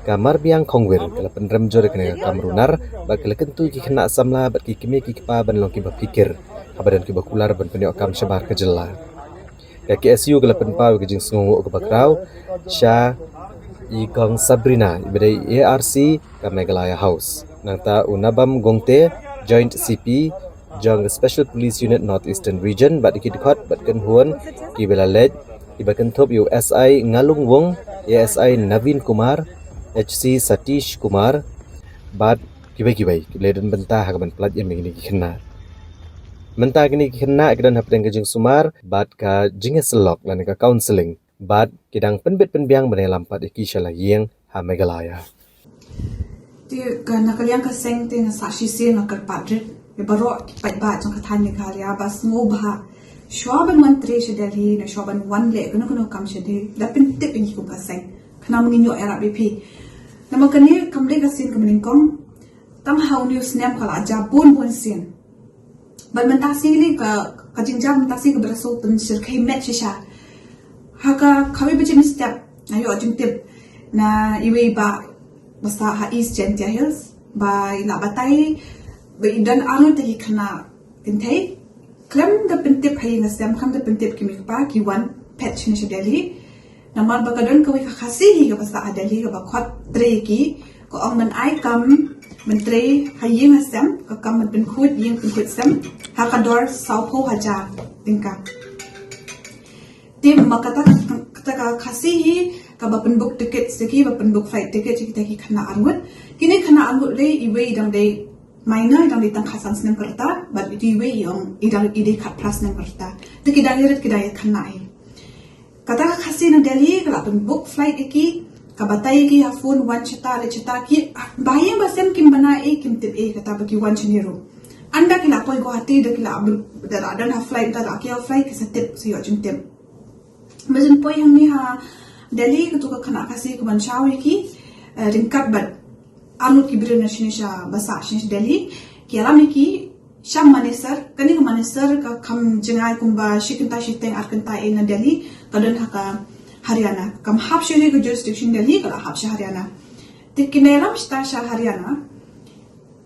ka Marbiang Khongwir, ka la pynrem jur ïa kane ka kam runar bad ka la kyntu ïa ki khynnah samla bad ki kmie ki kpa ban long kiba phikir haba don kiba kular ban pynïoh kam shabar ka jylla. Ka K S U ka la pynpaw ïa ka jingsngewnguh kaba khraw sha i Kong Sabrina iba dei A R C ka Meghalaya House. Nangta u Nabam Gongte, Joint C P jong ka Special Police Unit North Eastern Region bad ïa ki dkhot bad kynhun kiba la leit, kiba kynthup ïa u S I Ngalung Wong, A S I Naveen Kumar, H C Satish Kumar bad kiwei kiwei kiba la don bynta ha kaban pyllait ïa kine ki khynnah. Mynta kine ki khynnah ki don hapdeng ka jingsumar bad ka jingïasyllok lane ka counselling bad ki dang pynbit pynbiang ban ïalam pat ïa ki sha la ïing ha Meghalaya. Te ka na ka liang ka seng te nga sa shisien nga kyrpad rit ïa baroh ki paidbah jong ka thaiñ Meghalaya ba sngewbha shuwa ban wan trei sha Delhi ne shuwa ban wan leh kano kano kam sha Delhi, da pyntip ïa ngi kum ka seng. Khnang ba ngin ïoh ïarap ïa phi. Namar kane kam dei ka sien kaba nyngkong, tang ha une u snem ka la jia bun bun sien. Bad mynta shi lei ka, ka jingjia mynta shi kaba la shu pynshyrkhei met shisha. Ha ka kawei baje mynstep nga ïoh jingtip na iwei i bah ba sah ha East Jaintia Hills ba i la batai ba i don arngut ki khynnah kynthei khlem da pyntip ha ïing ha sem, khlem da pyntip ki mei ki pa, ki wan phet shane sha Delhi. Namar ba ka don kawei ka Khasi hi kaba sah ha Delhi kaba khot trei ki, ka ong ban ai kam ban trei ha ïing ha sem, ka kam ban pynkhuid ïing pynkhuid sem ha ka dor sawphew hajar tyngka. Te ma kata, kata ka Khasi hi kaba pynbook ticket ïa ki, ba pynbook flight ticket ïa kita ki khynnah arngut. Kine khynnah arngut lei, iwei i dang dei minor, i dang dei tang khatsan snem ka rta, bad iwei i ong i dang, i dei khatphra snem ka rta. Te ki dang ïarit, ki dang ïakhynnah hi. Kata ka Khasi na Delhi ka la pynbook flight ïa ki, ka batai ïa ki ha phone, wan shata leit shata, ki ba ïing ba sem kim bana ei, kim tip ei kata ba ki wan shane ruh. Ynda ki la poi Guwahati da ki la, da la don ha flight, da la kiew flight ki sa tip, sa ïoh jingtip. Ba jin poi hangne ha Delhi, katu ka khynnah Khasi ka ban shaw ïa ki, eh, ryngkat bad arngut ki briew na shane sha, ba sah shane sha Delhi, ki ïalam ïa ki sha Manesar. Kane ka Manesar ka kham jngai kumba shi kynta shiteng ar kynta ei na Delhi, ka don ha ka Haryana. Kam hap shuh ha ka jurisdiction Delhi, ka la hap sha Haryana. Te ki nang ïalam shata sha Haryana.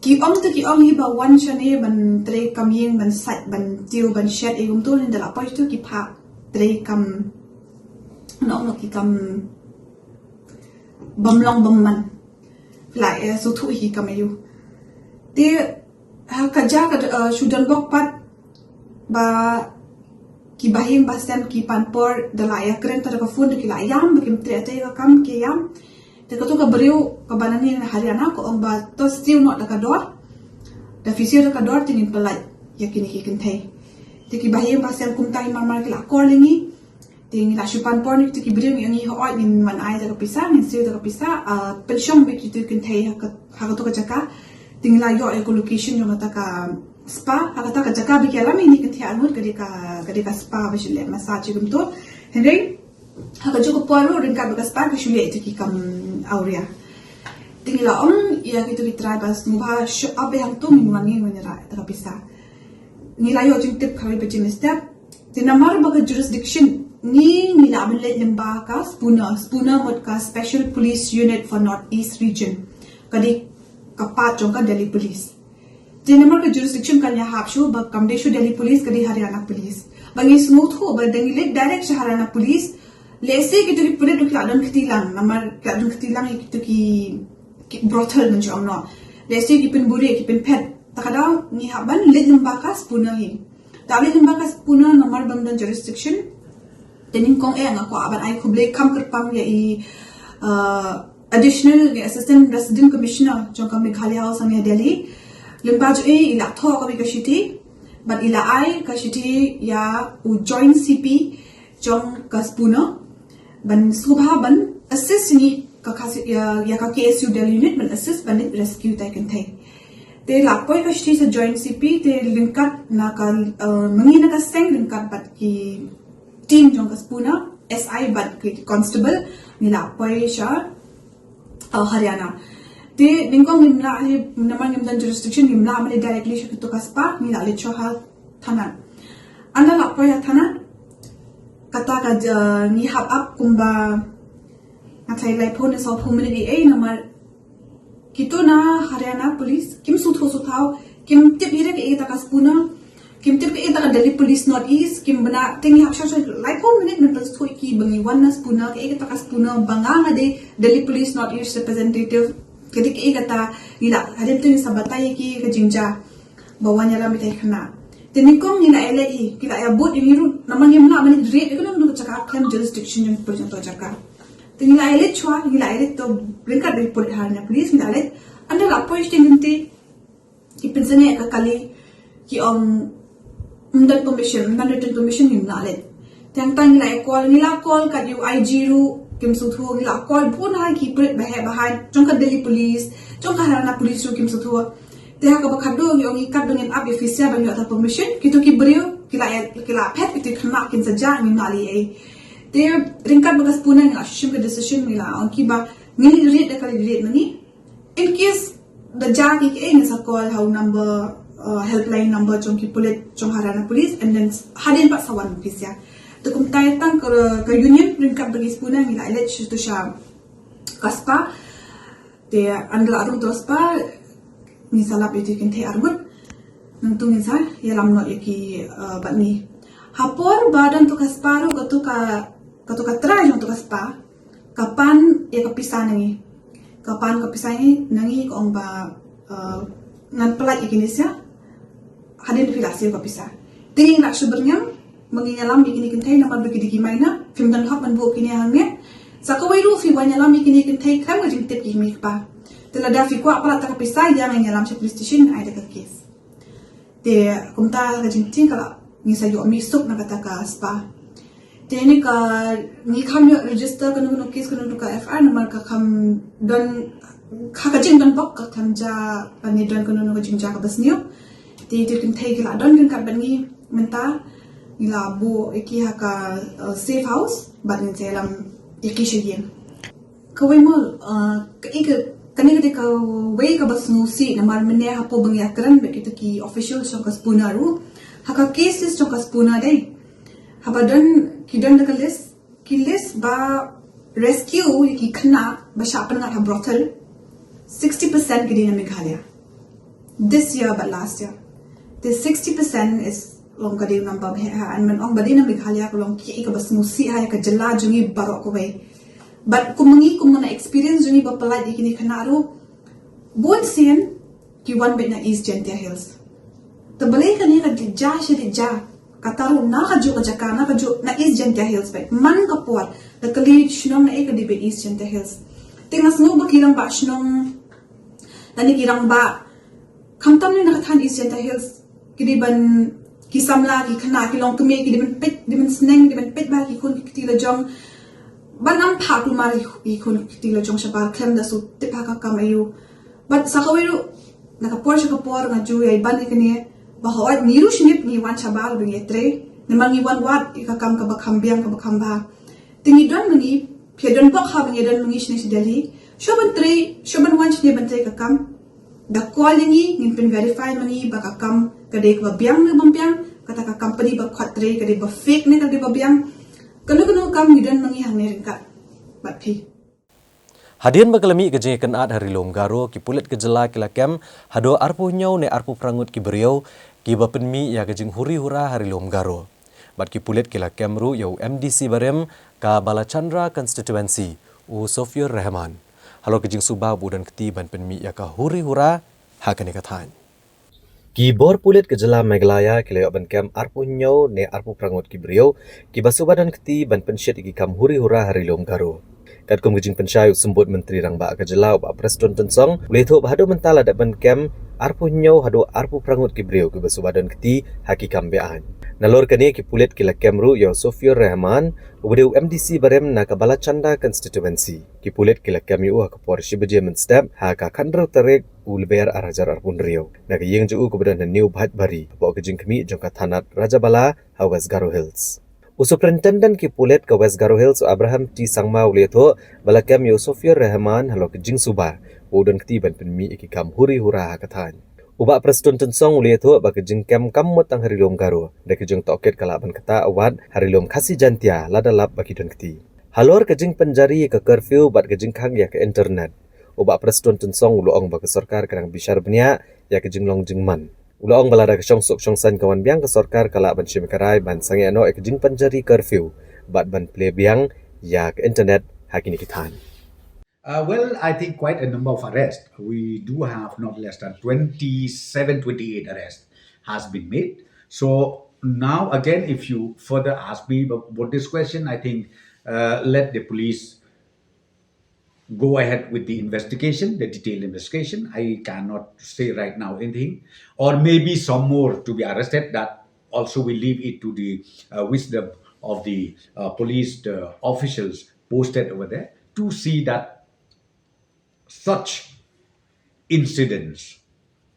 Ki ong te ki ong hi ba wan shane ban trei kam ïing, ban sait, ban tiew, ban shet, ei kumtu, hynda la poi tu ki phah trei kam, noh noh ki kam bym long bym man. Phi la, eh, sngewthuh hi kam aiu. Te ha ka jaka, eh, shu don bok pat ba ki bahaïing bahasem, ki pan por, da la ïakren ta da ka phone, da ki la ïam ba kim treh ïa ka kam, ki ïam. Te katu ka briew kaba nangne na Haryana ka ong ba to siew noh da ka dor, da phi siew da ka dor te ngin pyllait ïa kine ki kynthei. Te ki bahaïing bahasem kumta hi mar mar ki la call ïa ngi. Te ngi la shu pan por na kitu ki briew, ngi ong ngi, hooid, ngin wan ai da ka pisa, ngin siew da ka pisa, ah, pynshong beit kitu ki kynthei ha ka, ha katu ka jaka. Te ngi la ïoh ïa ka location jong kata ka spa, ha kata ka jaka ba ki ïalam ïa kine ki kynthei arngut ka dei ka, ka dei ka spa ba shu leh massage kumtu. Hynrei ha kajuh ka por ruh ryngkat bad ka spa ki shu leh ïa kitu ki kam awria. Te ngi la ong ïa kitu ki trai ba sngewbha shu ap ïa hangtu, ngin wan, ngin wan ïarap ïa kata ka pisa. Ngi la ïoh jingtip kawei baje mynstep. Te namar ba ka jurisdiction ngi, ngi la ban leit lyngba ka SPUNA, SPUNA mut ka Special Police Unit for North East Region. Ka dei ka part jong ka Delhi Police. Te namar ka jurisdiction kan ïahap shuh, ba kam dei shuh Delhi Police, ka dei Haryana Police. Ba ngi sngewthuh ba da ngi leit direct sha Haryana Police, Lehse kito ki pulit ruh ki la don kti lang, namar ki la don kti lang ïa kito ki, ki brothel, ngan ong noh. Lehse ki pynburi, ki pynphet. Te ka daw ngi hap ban leit lyngba ka spooner hi. Te leit lyngba ka spooner namar bym don jurisdiction. Te nyngkong eh nga kwah ban ai khublei kham kyrpang ïa i, uh, Additional, ïa Assistant Resident Commissioner jong ka Meghalaya House ha New Delhi. Lyngba jong i, i la thoh kawei ka shithi bad i la ai ka shithi ïa u Joint C P jong ka spooner ban sngewbha ban assist ïa ngi ka, ka, ïa, ïa ka K S U Delhi unit ban assist ban leit rescue ïa ki kynthei. Te la poi ka shithi sha Joint C P, te ryngkat na ka, uh, mynta na ka seng ryngkat bad ki team jong ka spooner, S I bad ki constable, ngi la poi sha, uh, Haryana. Te nyngkong ngim lah hi, namar ngim don jurisdiction, ngim lah ban leit directly sha kito ka spah, ngi la leit shuwa ha thana. Ynda la poi ha thana, kata ka, uh, ngi hap ap kumba, nga tharai laiphew ne sawphew minit ei ei, namar kito na Haryana Police kim sngewthuh sngewthaw, kim tip hi re kaei kata ka spooner, kim tip kaei kata ka Delhi Police North East, kim bna. Te ngi hap shuwa shuwa laiphew minit ban pynsngewthuh ïa ki ba ngi wan na spooner, kaei kata ka spooner, ba nga nga dei Delhi Police North East representative, ka dei kaei kata. Ngi la, hadien te ngi sa batai ïa ki ka jingjia ba wan ïalam ïa kita ki khynnah. Te nyngkong ngi la ïaleit hi, ki la ïabud ïa ngi ruh, namar ngim lah ban leit raid ïa kano kano ka jaka khlem jurisdiction jong ka jaka. Te ngi la ïaleit shuwa, ngi la ïaleit to ryngkat bad ki pulit Haryana Police, ngi la ïaleit. Ynda la poi sha teng lynti, ki pynsangeh ka kali, ki ong ym don permission, ym don written permission, ngim lah leit. Te hangta ngi la ïa call, ngi la call kat ïa u I G ruh, kim sngewthuh, ngi la call bun ha ki pulit baheh bahai jong ka Delhi Police, jong ka Haryana Police ruh kim sngewthuh. Te ha kaba khadduh ngi ong ngi kat ba ngin ap ïa officer ban ïoh ta permission, kito ki briew ki la ïa, ki la phet, kito ki khynnah kin sa jah, ngim lah leh ei. Te ryngkat bad ka spooner ngi la shu shim ka decision, ngi la ong ki ba ngin leit raid da ka leit raid ma ngi. In case da jah ki kaei, ngin sa call ha u number, uh, helpline number jong ki pulit, jong Haryana Police, and then hadien pat sa wan officer. Te kumta tang ka, ka union ryngkat bad ki spooner ngi la ïaleit sha to sha ka spah. Te ynda la rung to spah, ngin sa lap ïa ki kynthei arngut. Nangta ngin sa ïalam noh ïa ki, uh, bad ngi. Ha por ba don to ka spah ruh, kato ka, kato ka trai jong to ka spah ka pan ïa ka pisa na ngi. Ka pan ka pisa na ngi, ka ong ba, uh, ngan pyllait ïa kine sha, hadien phi la siew ka pisa. Te ngi la shu byrngem ba ngin ïalam ïa kine ki kynthei namar ba ki dei ki minor, phim don hok ban buh kine hangne. Sa kawei ruh phi wan ïalam ïa kine ki kynthei khlem ka jingtip ki mei ki pa. Te lada phi kwah palat ta ka pisa, ïa ngin ïalam sha police station, ai da ka case. Te kumta ka jingtieng ka la, ngi sa ïoh mih suk na kata ka spah. Te ne ka, ngi kham ïoh register kano kano case, kano kano ka F I R, namar ka kham don, ha ka jingdon bok ka kham jia, lane don kano kano ka jingjia kaba sniew. Te ïa ki kynthei ki la don ryngkat bad ngi mynta, ngi la buh ïa ki ha ka, uh, safe house bad ngin sa ïalam ïa ki sha ïing. Kawei mo, uh, ka, i ka, kane ka dei kawei kaba sngewsih namar mynne hapoh ba ngi ïakren bad kito ki official jong ka spooner ruh, ha ka case list jong ka spooner dei, haba don, ki don da ka list, ki list ba rescue ïa ki khynnah ba shah pynngat ha brothel, sixty percent ki dei na Meghalaya. This year bad last year, the sixty percent is long ka dei u number ba heh ha, and ban ong ba dei na Meghalaya ka long kaei kaba sngewsih ha ïa ka jylla jong ngi baroh kawei. Bad kum ma ngi, kum na experience jong ngi ba pyllait ïa kine khynnah ruh, bun sien ki wan beit na East Jaintia Hills. Te balei kane ka dei jia sha dei jia, kata ruh na kajuh ka jaka, na kajuh na East Jaintia Hills beit. Man ka por da kylli shnong naei ka dei beit East Jaintia Hills. Te nga sngew ba ki rangbah shnong lane ki rangbah, khamtam ne na ka thaiñ East Jaintia Hills, ki dei ban, ki samla, ki khynnah, ki longkmie, ki dei ban peit, dei ban sneng, dei ban peit bha ki khun ki kti la jong. Ban ym phah kulmar ïa ki khun ki kti la jong shabar khlem da shu tip ha ka kam aïu. Bad sa kawei ruh, na ka por sha ka por nga ju ïai ban ïa kane, ba hooid ngi ruh sngewbha ngi wan shabar ba ngi ïatrei, namar ngi wan wad ïa ka kam kaba kham biang, kaba kham bha. Te ngi don ma ngi, phi don bok ha ba ngi don ma ngi shane sha Delhi. Shuh ban trei, shuh ban wan shane ban trei ka kam, da call ïa ngi, ngin pyn verify ma ngi ba ka kam ka dei kaba biang ne bym biang, kata ka company ba khot trei ka dei ba fake ne ka dei ba biang. Kano kano ka kam ngi don ma ngi hangne ryngkat bad phi. Hadien ba ka la mih ka jingïakynad ha Ri Lum Garo, ki pulit ka jylla ki la kem haduh arphew hynñiew ne arphew phra ngut ki briew kiba pynmih ïa ka jinghuri hura ha Ri Lum Garo. Bad ki pulit ki la kem ruh ïa u M D C barim ka Balachandra Constituency, u Sofiur Rahman, halor ka jingsuba ba u don kti ban pynmih ïa ka huri hura ha kane ka thaiñ. Ki bor pulit ka jylla Meghalaya ki la ïoh ban kem arphew hynñiew ne arphew phra ngut ki briew kiba suba don kti ban pynshit ïa ki kam huri hura ha Ri Lum Garo. Katkum ka jingpynshai u Symbud Myntri Rangbah ka jylla, u Bah Prestone Tynsong, u la ïathuh ba haduh mynta la dep ban kem arphew hynñiew haduh arphew phra ngut ki briew kiba suba don kti ha ki kam be-aiñ. Nalor kane, ki pulit ki la kem ruh ïa u Sofiur Rahman, uba dei u M D C barim na ka Balachandra Constituency. Ki pulit ki la kem ïa u ha ka por shi baje mynstep ha ka khathynriew tarik u Lber ar hajar arphew hynriew, na ka ïing jong u kaba don ha New Bhaitbari, hapoh ka jingkhmih jong ka thanat Rajabala ha West Garo Hills. U Superintendent ki pulit ka West Garo Hills, u Abraham T Sangma, u la ïathuh ba la kem ïa u Sofiur Rahman halor ka jingsuba ba u don kti ban pynmih ïa ki kam huri hura ha ka thaiñ. U Bah Prestone Tynsong u la ïathuh ba ka jingkem kam mut tang ha Ri Lum Garo, da ka jingtohkit ka lah ban ktah wat ha Ri Lum Khasi Jaintia lada lap ba ki don kti. Halor ka jingpynjari ïa ka curfew bad ka jingkhang ïa ka internet, u Bah Prestone Tynsong u la ong ba ka sorkar ka dang bishar bniah ïa ka jinglong jingman. U la ong ba lada ka shongsuk shongsaiñ ka wan biang, ka sorkar ka lah ban shim ïa ka rai ban sangeh noh ïa ka jingpynjari curfew bad ban plie biang ïa ka internet ha kine ki thaiñ. Uh, well, I think quite a number of arrests. We do have not less than twenty-seven, twenty-eight arrests has been made. So now again, if you further ask me about this question, I think, uh, let the police go ahead with the investigation, the detailed investigation. I cannot say right now anything. Or maybe some more to be arrested. That also we leave it to the, uh, wisdom of the, uh, police, the officials posted over there to see that such incidents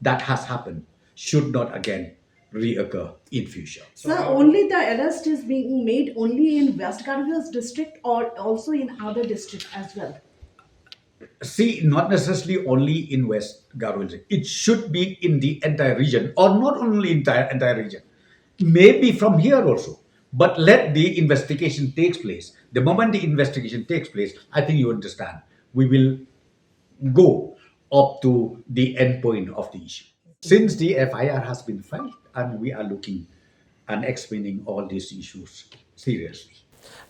that has happened should not again reoccur in future. Sir, only the arrest is being made only in West Garo Hills district or also in other district as well? See, not necessarily only in West Garo Hills. It should be in the entire region, or not only entire, entire region. Maybe from here also. But let the investigation takes place. The moment the investigation takes place, I think you understand. We will go up to the end point of the issue. Since the F I R has been filed and we are looking and examining all these issues seriously.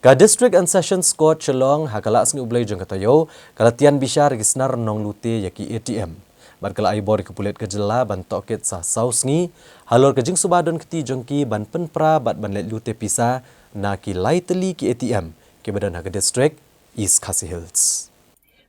Ka District and Sessions Court Shillong, ha ka Laisngi U Blei jong ka taïew, ka la tian bishar ïa ki snar nonglute ïa ki A T M. Bad ka la ai bor ïa ki pulit ka jylla ban tohkit sa saw sngi halor ka jingsuba don kti jong ki ban pynpra bad ban leit lute pisa na ki lai tylli ki A T M kiba don ha ka district East Khasi Hills.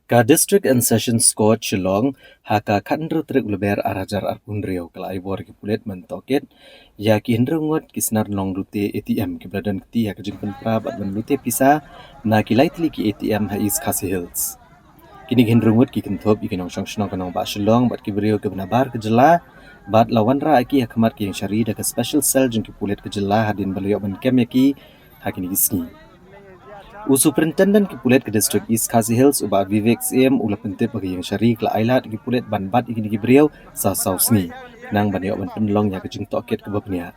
Ka District and Sessions Court Shillong, ha ka khathynriew tarik u Lber ar hajar arphew hynriew, ka la ai bor ïa ki pulit ban tohkit ïa ki hynriew ngut ki snar nonglute A T M kiba la don kti ha ka jingpynpra bad ban lute pisa na ki lai tylli ki A T M ha East Khasi Hills. Kine ki hynriew ngut ki kynthup ïa ki nongshong shnong ka nongbah Shillong bad ki briew kiba na bar ka jylla, bad la wanrah ïa ki ha khmat ka ïingshari da ka Special Cell jong ki pulit ka jylla hadien ba la ïoh ban kem ïa ki ha kine ki sngi. U Superintendent ki pulit ka District East Khasi Hills, u Bah Vivek Syiem, u la pyntip ba ka ïingshari ka la ailad ïa ki pulit ban bat ïa kine ki briew sa saw sngi, khnang ban ïoh ban pynlong ïa ka jingtohkit kaba bniah.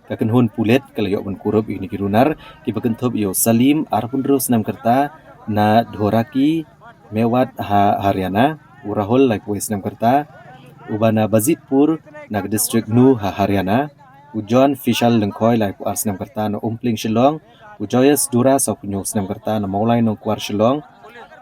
Ka kynhun pulit ka la ïoh ban kurup ïa kine ki runar, kiba kynthup ïa u Salim, arphew hynriew snem ka rta, na Dhoraki, Mewat ha Haryana, u Rahul, laiphew wei snem ka rta, uba na Bazitpur, na ka district Nuh ha Haryana, u John Fishal Lyngkhoi, laiphew ar snem ka rta, na Umpling Shillong, u Joyce Dura, sawphew hynñiew snem ka rta, na Mawlai Nongkwar Shillong,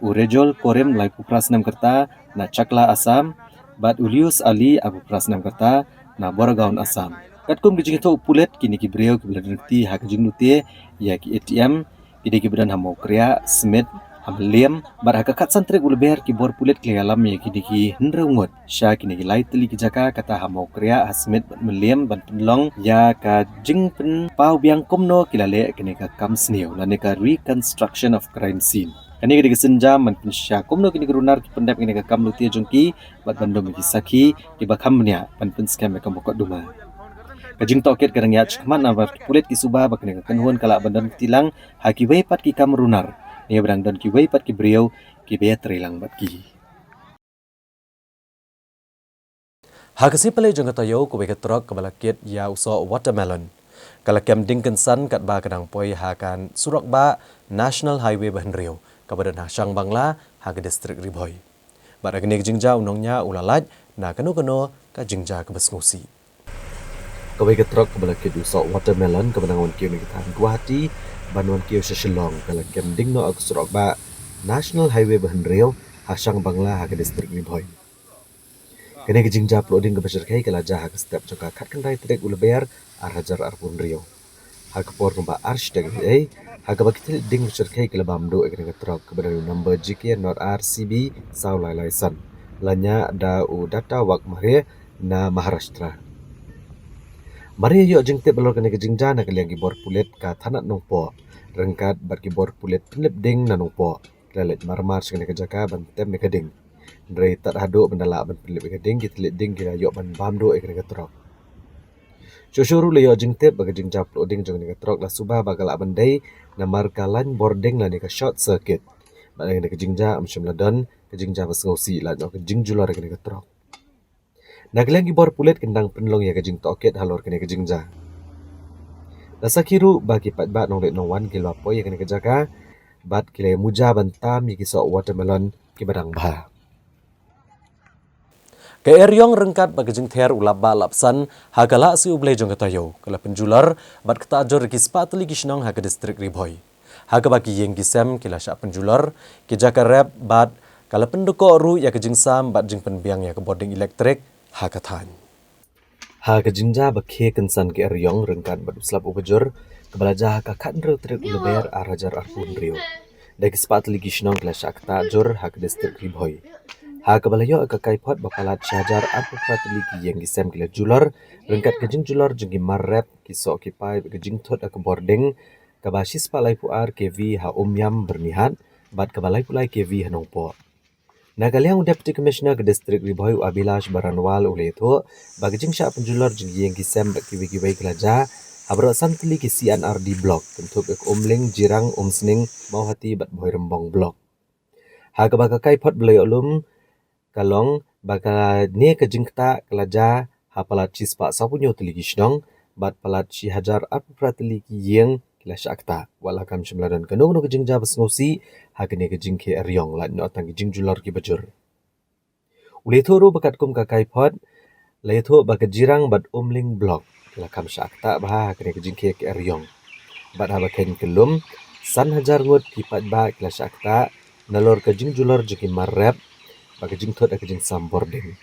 u Rejol Korim, laiphew phra snem ka rta, na Chakla Assam, bad u Lius Ali, arphew phra snem ka rta, na Boragaon Assam. Katkum ki jingïathuh u pulit, kine ki briew kiba la don kti ha ka jinglute ïa ki A T M, ki dei kiba don ha Mawkriah, Smit, ha Mylliem, bad ha ka khatsan tarik u Lber ki bor pulit ki la ïalam ïa kine ki hynriew ngut sha kine ki lai tylli ki jaka, kata ha Mawkriah, ha Smit bad Mylliem, ban pynlong ïa ka jingpynpaw biang kumno ki la leh kane ka kam sniew lane ka reconstruction of crime scene. Kane ka dei ka sienjam ban pynshai kumno kine ki runar ki pyndep ïa kane ka kam lute jong ki bad ban don ki sakhi kiba kham bniah ban pynskhem ïa ka mukotduma. Ka jingtohkit ka dang ïaid shakhmat namar ki pulit ki suba ba kane ka kynhun ka lah ban don kti lang ha kiwei pat ki kam runar, ne ba dang don kiwei pat ki briew kiba ïatrei lang bad ki. Ha ka sngi Palei jong ka taïew, kawei ka trok kaba la kit ïa u soh watermelon ka la kem ding kynsan katba ka dang poi ha ka surok bah National Highway ba hynriew, kaba don ha Shangbangla, ha ka district Ri Bhoi. Bad ha kane ka jingjia u nongñiah u la lait na kano kano ka jingjia kaba sngewsih. Kawei ka trok kaba la kit u soh watermelon kaba nang wan kiew na ka thaiñ Guwahati ban wan kiew sha Shillong ka la kem ding noh ha ka surok bah National Highway ba hynriew ha Shangbangla ha ka district Ri Bhoi. Kane ka jingjia pluh ding kaba shyrkhei ka la jia ha ka step jong ka khatkhyndai tarik u Lber ar hajar arphew hynriew. Ha ka por kumba ar shi taik eiei, ha kaba ki thylliej ding ba shyrkhei ki la bam duh ïa kane ka trok kaba don number G K not R C B saw lai lai san, la ñiah da u Dutta Wagmare na Maharashtra. Mar ïa ïoh jingtip halor kane ka jingjia na ka liang ki bor pulit ka thanat Nongpoh ryngkat bad ki bor pulit pynlip ding na Nongpoh ki la leit marmar sha kane ka jaka ban tem ïa ka ding. Hynrei tad haduh ban da lah ban pynlip ïa ka ding, ki thylliej ding ki la ïoh ban bam duh ïa kane ka trok. Shuh shuh ruh la ïoh jingtip ba ka jingjia pluh ding jong kane ka trok la suba ba ka lah ban dei namar ka lain bording lane ka short circuit. Bad ha kane ka jingjia ym shym la don ka jingjia ba sngewsih lane ka jingjulor ïa kane ka trok. Na ka liang ki bor pulit kin dang pynlong ïa ka jingtohkit halor kane ka jingjia. La sakhi ruh ba ki paidbah nongleit nongwan ki la poi ïa kane ka jaka bad ki la ïa muja ban tam ïa ki soh watermelon kiba dang bha. Ka eriong ryngkat bad ka jingther u lap bah lap san ha ka Lahsih U Blei jong ka taïew ka la pynjulor bad ka tajur ïa ki spah tylli ki shnong ha ka district Ri Bhoi. Ha kaba ki ïing ki sem ki la shah pynjulor, ki jaka rep bad ka la pyndkoh ruh ïa ka jingsam bad jingpynbiang ïa ka bording elektrik ha ka thaiñ. Ha ka jingjia ba khie kynsan ka eriong ryngkat bad u slap u kajur kaba la jia ha ka khathynriew tarik u Lber ar hajar arphew hynriew, da ki spah tylli ki shnong ki la shah ktah jur ha ka district Ri Bhoi. Ha kaba la ïoh ïa ka kaiphod ba palat shi hajar arphew phra tylli ki ïing ki sem ki la julor ryngkat ka jingjulor jong ki mar rep, ki soh ki paip, ka jingthut ha ka bording kaba shi spah laiphew ar K V ha Umiam Byrnihat bad kaba laiphew lai K V ha Nongpoh. Na ka liang u Deputy Commissioner ka district Ri Bhoi u Abhilash Baranwal u la ïathuh ba ka jingshah pynjulor jong ki ïing ki sem bad kiwei kiwei ka la jia ha baroh san tylli ki C and R D block kynthup ïa ka Umling, Jirang, Umsning, Mawhati bad Bhoirymbong block. Ha kaba ka kaiphod ba la ïoh lum ka long ba kane ka jingktah ka la jia ha palat shi spah sawphew hynñiew tylli ki shnong bad palat shi hajar arphew phra tylli ki ïing ki la shah ktah. Wat la kam shym la don kano kano ka jingjia ba sngewsih ha kane ka jingkhie eriong, lait noh tang ki jingjulor kiba jur. U la ïathuh ruh ba katkum ka kaiphod la ïathuh ba ka Jirang bad Umling block ki la kham shah ktah bha ha kane ka jingkhie ka eriong. Bad haba kheiñ kyllum, san hajar ngut ki paidbah ki la shah ktah nalor ka jingjulor jong ki mar rep bad ka jingthut ha ka jingsam bording.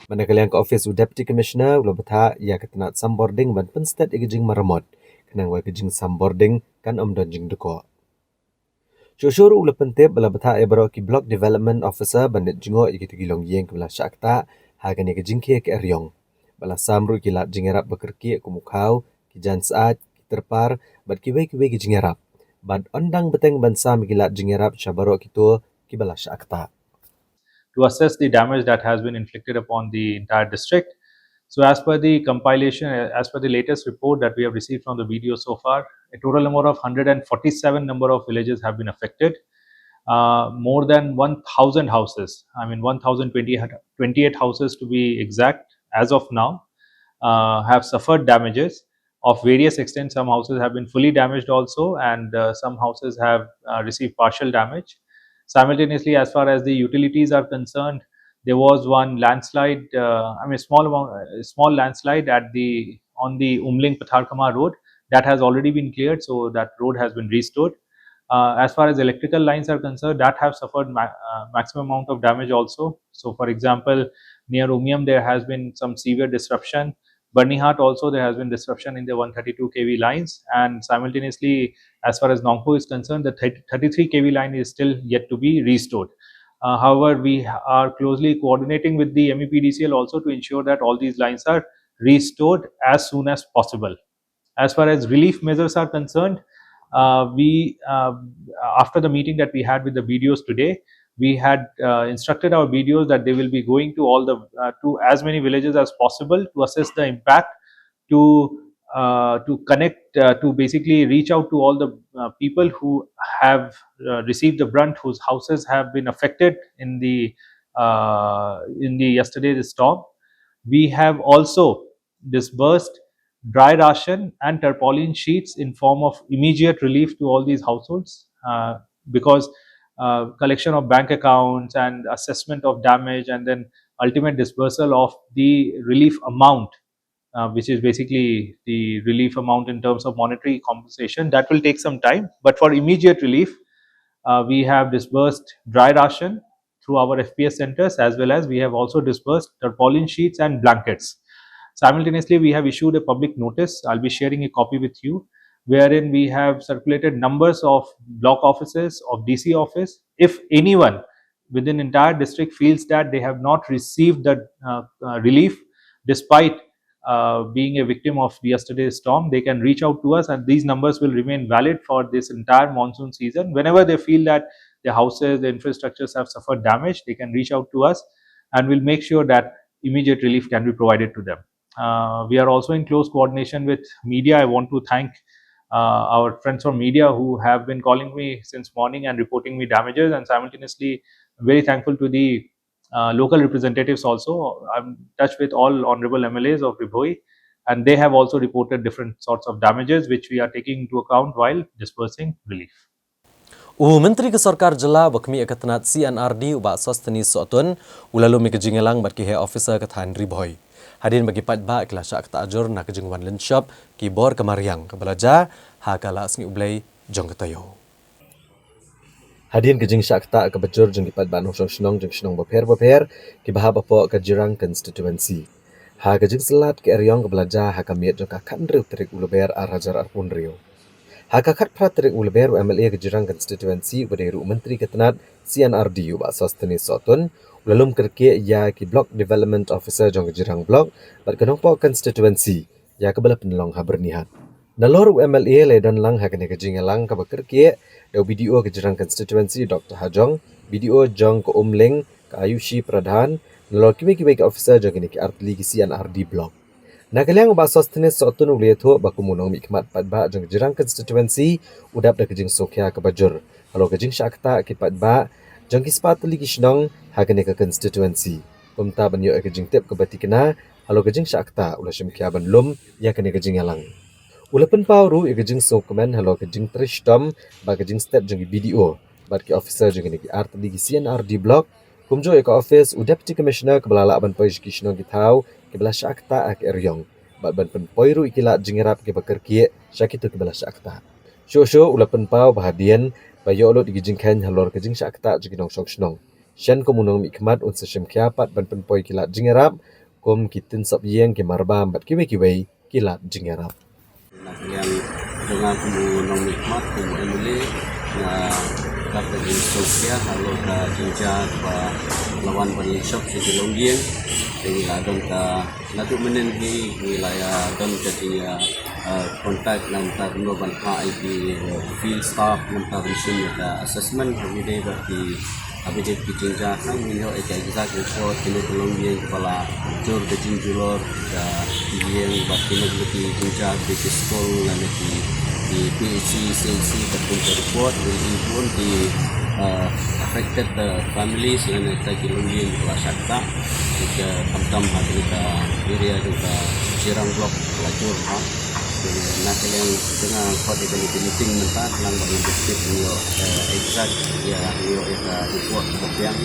Bad na ka liang ka office u Deputy Commissioner u la bthah ïa ka tnat sam bording ban pynstet ïa ka jingmaramot khnang ba ka jingsam bording kan ym don jingdkoh. Shuh shuh ruh u la pyntip ba la bthah ïa baroh ki Block Development Officer ban leit jngoh ïa kita ki longïing kiba la shah ktah ha kane ka jingkhie ka eriong. Ba la sam ruh ki lad jingïarap ba kyrkieh kum u khaw, ki jaiñ syaid, ki tyrpar bad kiwei kiwei ki jingïarap. Bad yn dang bteng ban sam ïa ki lad jingïarap sha baroh kito kiba la shah ktah. To assess the damage that has been inflicted upon the entire district. So as per the compilation, uh, as per the latest report that we have received from the B D O so far, a total number of hundred and forty-seven number of villages have been affected. Uh, more than one thousand houses, I mean one thousand twenty, twenty-eight houses to be exact, as of now, uh, have suffered damages of various extent. Some houses have been fully damaged also, and, uh, some houses have, uh, received partial damage. Simultaneously, as far as the utilities are concerned, there was one landslide, uh, I mean, small amount, uh, small landslide at the, on the Umling Patharkhmah road. That has already been cleared, so that road has been restored. Uh, as far as electrical lines are concerned, that have suffered ma-, uh, maximum amount of damage also. So, for example, near Umiam, there has been some severe disruption. Byrnihat also, there has been disruption in the one thirty-two K V lines, and simultaneously, as far as Nongpoh is concerned, the thirty-three K V line is still yet to be restored. Uh, however, we are closely coordinating with the M E P D C L also to ensure that all these lines are restored as soon as possible. As far as relief measures are concerned, uh, we, uh, after the meeting that we had with the B D Os today, we had, uh, instructed our B D Os that they will be going to all the, uh, to as many villages as possible to assess the impact, to, uh, to connect, uh, to basically reach out to all the, uh, people who have, uh, received the brunt, whose houses have been affected in the, uh, in the yesterday's storm. We have also disbursed dry ration and tarpaulin sheets in form of immediate relief to all these households, uh, because, uh, collection of bank accounts and assessment of damage and then ultimate disbursal of the relief amount, uh, which is basically the relief amount in terms of monetary compensation. That will take some time, but for immediate relief, uh, we have disbursed dry ration through our F P S centers, as well as we have also disbursed tarpaulin sheets and blankets. Simultaneously, we have issued a public notice. I'll be sharing a copy with you, wherein we have circulated numbers of block offices, of D C office. If anyone within entire district feels that they have not received the uh, uh, relief, despite uh, being a victim of yesterday's storm, they can reach out to us, and these numbers will remain valid for this entire monsoon season. Whenever they feel that their houses, their infrastructures have suffered damage, they can reach out to us, and we'll make sure that immediate relief can be provided to them. Uh, we are also in close coordination with media. I want to thank uh, our friends from media who have been calling me since morning and reporting me damages, and simultaneously, I'm very thankful to the uh, local representatives also. I'm in touch with all honorable M L As of Ri Bhoi, and they have also reported different sorts of damages, which we are taking into account while dispersing relief. U Myntri ka Sorkar Jylla uba khmih ïa ka tnat C and R D u Bah Sosthenes Sohtun u la lum ïa ka jingïalang bad ki heh officer ka thaiñ Ri Bhoi hadien ba ki paidbah ki la shah ktah jur na ka jingwan lynshop ki bor ka mariang kaba la jia ha ka la sngi U Blei jong ka taïew. Hadien ka jingshah ktah kaba jur jong ki paidbah nongshong shnong jong ki shnong bapher bapher kiba hap hapoh ka Jirang constituency, ha ka jingsyllad ka eriong kaba la jia ha ka miet jong ka khathynriew tarik u Lber ar hajar arphew hynriew. Ha ka khatphra tarik u Lber u M L A ka Jirang constituency uba dei ruh u Myntri ka tnat C and R D u Bah Sosthenes Sohtun u la lum kyrkieh ïa ki Block Development Officer jong ka Jirang Block bad ka Nongpoh constituency ïa kaba la pynlong ha Byrnihat. Nalor u M L A la ïadon lang ha kane ka jingïalang kaba kyrkieh da u B D O ka Jirang constituency Doctor Hajong, B D O jong ka Umling ka Ayushi Pradhan, nalor kiwei kiwei ki officer jong kine ki artylli ki C and R D Block. Na ka liang u Bah Sosthenes Sohtun u la ïathuh ba kum u nongmihkhmat paidbah jong ka Jirang constituency u dap da ka jingsngewkhia kaba jur halor ka jingshah ktah ki paidbah jong ki spah tylli ki shnong ha kane ka constituency. Kumta ban ïoh ïa ka jingtip kaba tikna halor ka jingshah ktah u la shim khia ban lum ïa kane ka jingïalang. U la pynpaw ruh ïa ka jingsngewkmen halor ka jingtrei shitom bad ka jingstet jong ki B D O bad ki officer jong kine ki artylli ki C and R D Block, kumjuh ïa ka office u Deputy Commissioner kaba la lah ban poi sha ki shnong ki thaw kiba la shah ktah ha ka eriong bad ban pynpoi ruh ïa ki lad jingïarap kiba kyrkieh sha kito kiba la shah ktah. Shuh shuh u la pynpaw ba hadien ba ïoh lut ïa ki jingkheiñ halor ka jingshah ktah jong ki nongshong shnong, shen kum u nongmihkhmat un sa shim khia pat ban pynpoi ki lad jingïarap kum ki tynsop ïing, ki marbam bad kiwei kiwei ki lad jingïarap. Na ka liang jong nga kum u nongmihkhmat, kum u M L A, nga dap da ka jingsngewkhia halor ka jingjia ba la wan ban lynshop sha ki longïing. Te ngi la don ka, naduh mynnin hi ngi la ïa don ka jing, ah, contact na ka bynta kumno ban phah ïa ki, eh, field staff na ka bynta ban shim ïa ka assessment ha kaba ïadei bad ki, ha kaba ïadei bad ki jingjia. Ngi ïoh ïa ka exact report kine ki longïing kiba la jur ka jingjulor ka ïing bad kine ki jingjia ha ki skul lane ki, ki P H C, C H C, katkum ka report ngi bun ki, eh, affected, eh, families lane kita ki longïing kiba la shah ktah. Ïa ka khamtam ha kane ka area jong ka Jirang Block la jur ha. Te na ka liang jong nga khot ïa kane ka meeting mynta khnang ba ngan tip ïoh, eh, exact ïa, ïoh ïa ka report kaba biang.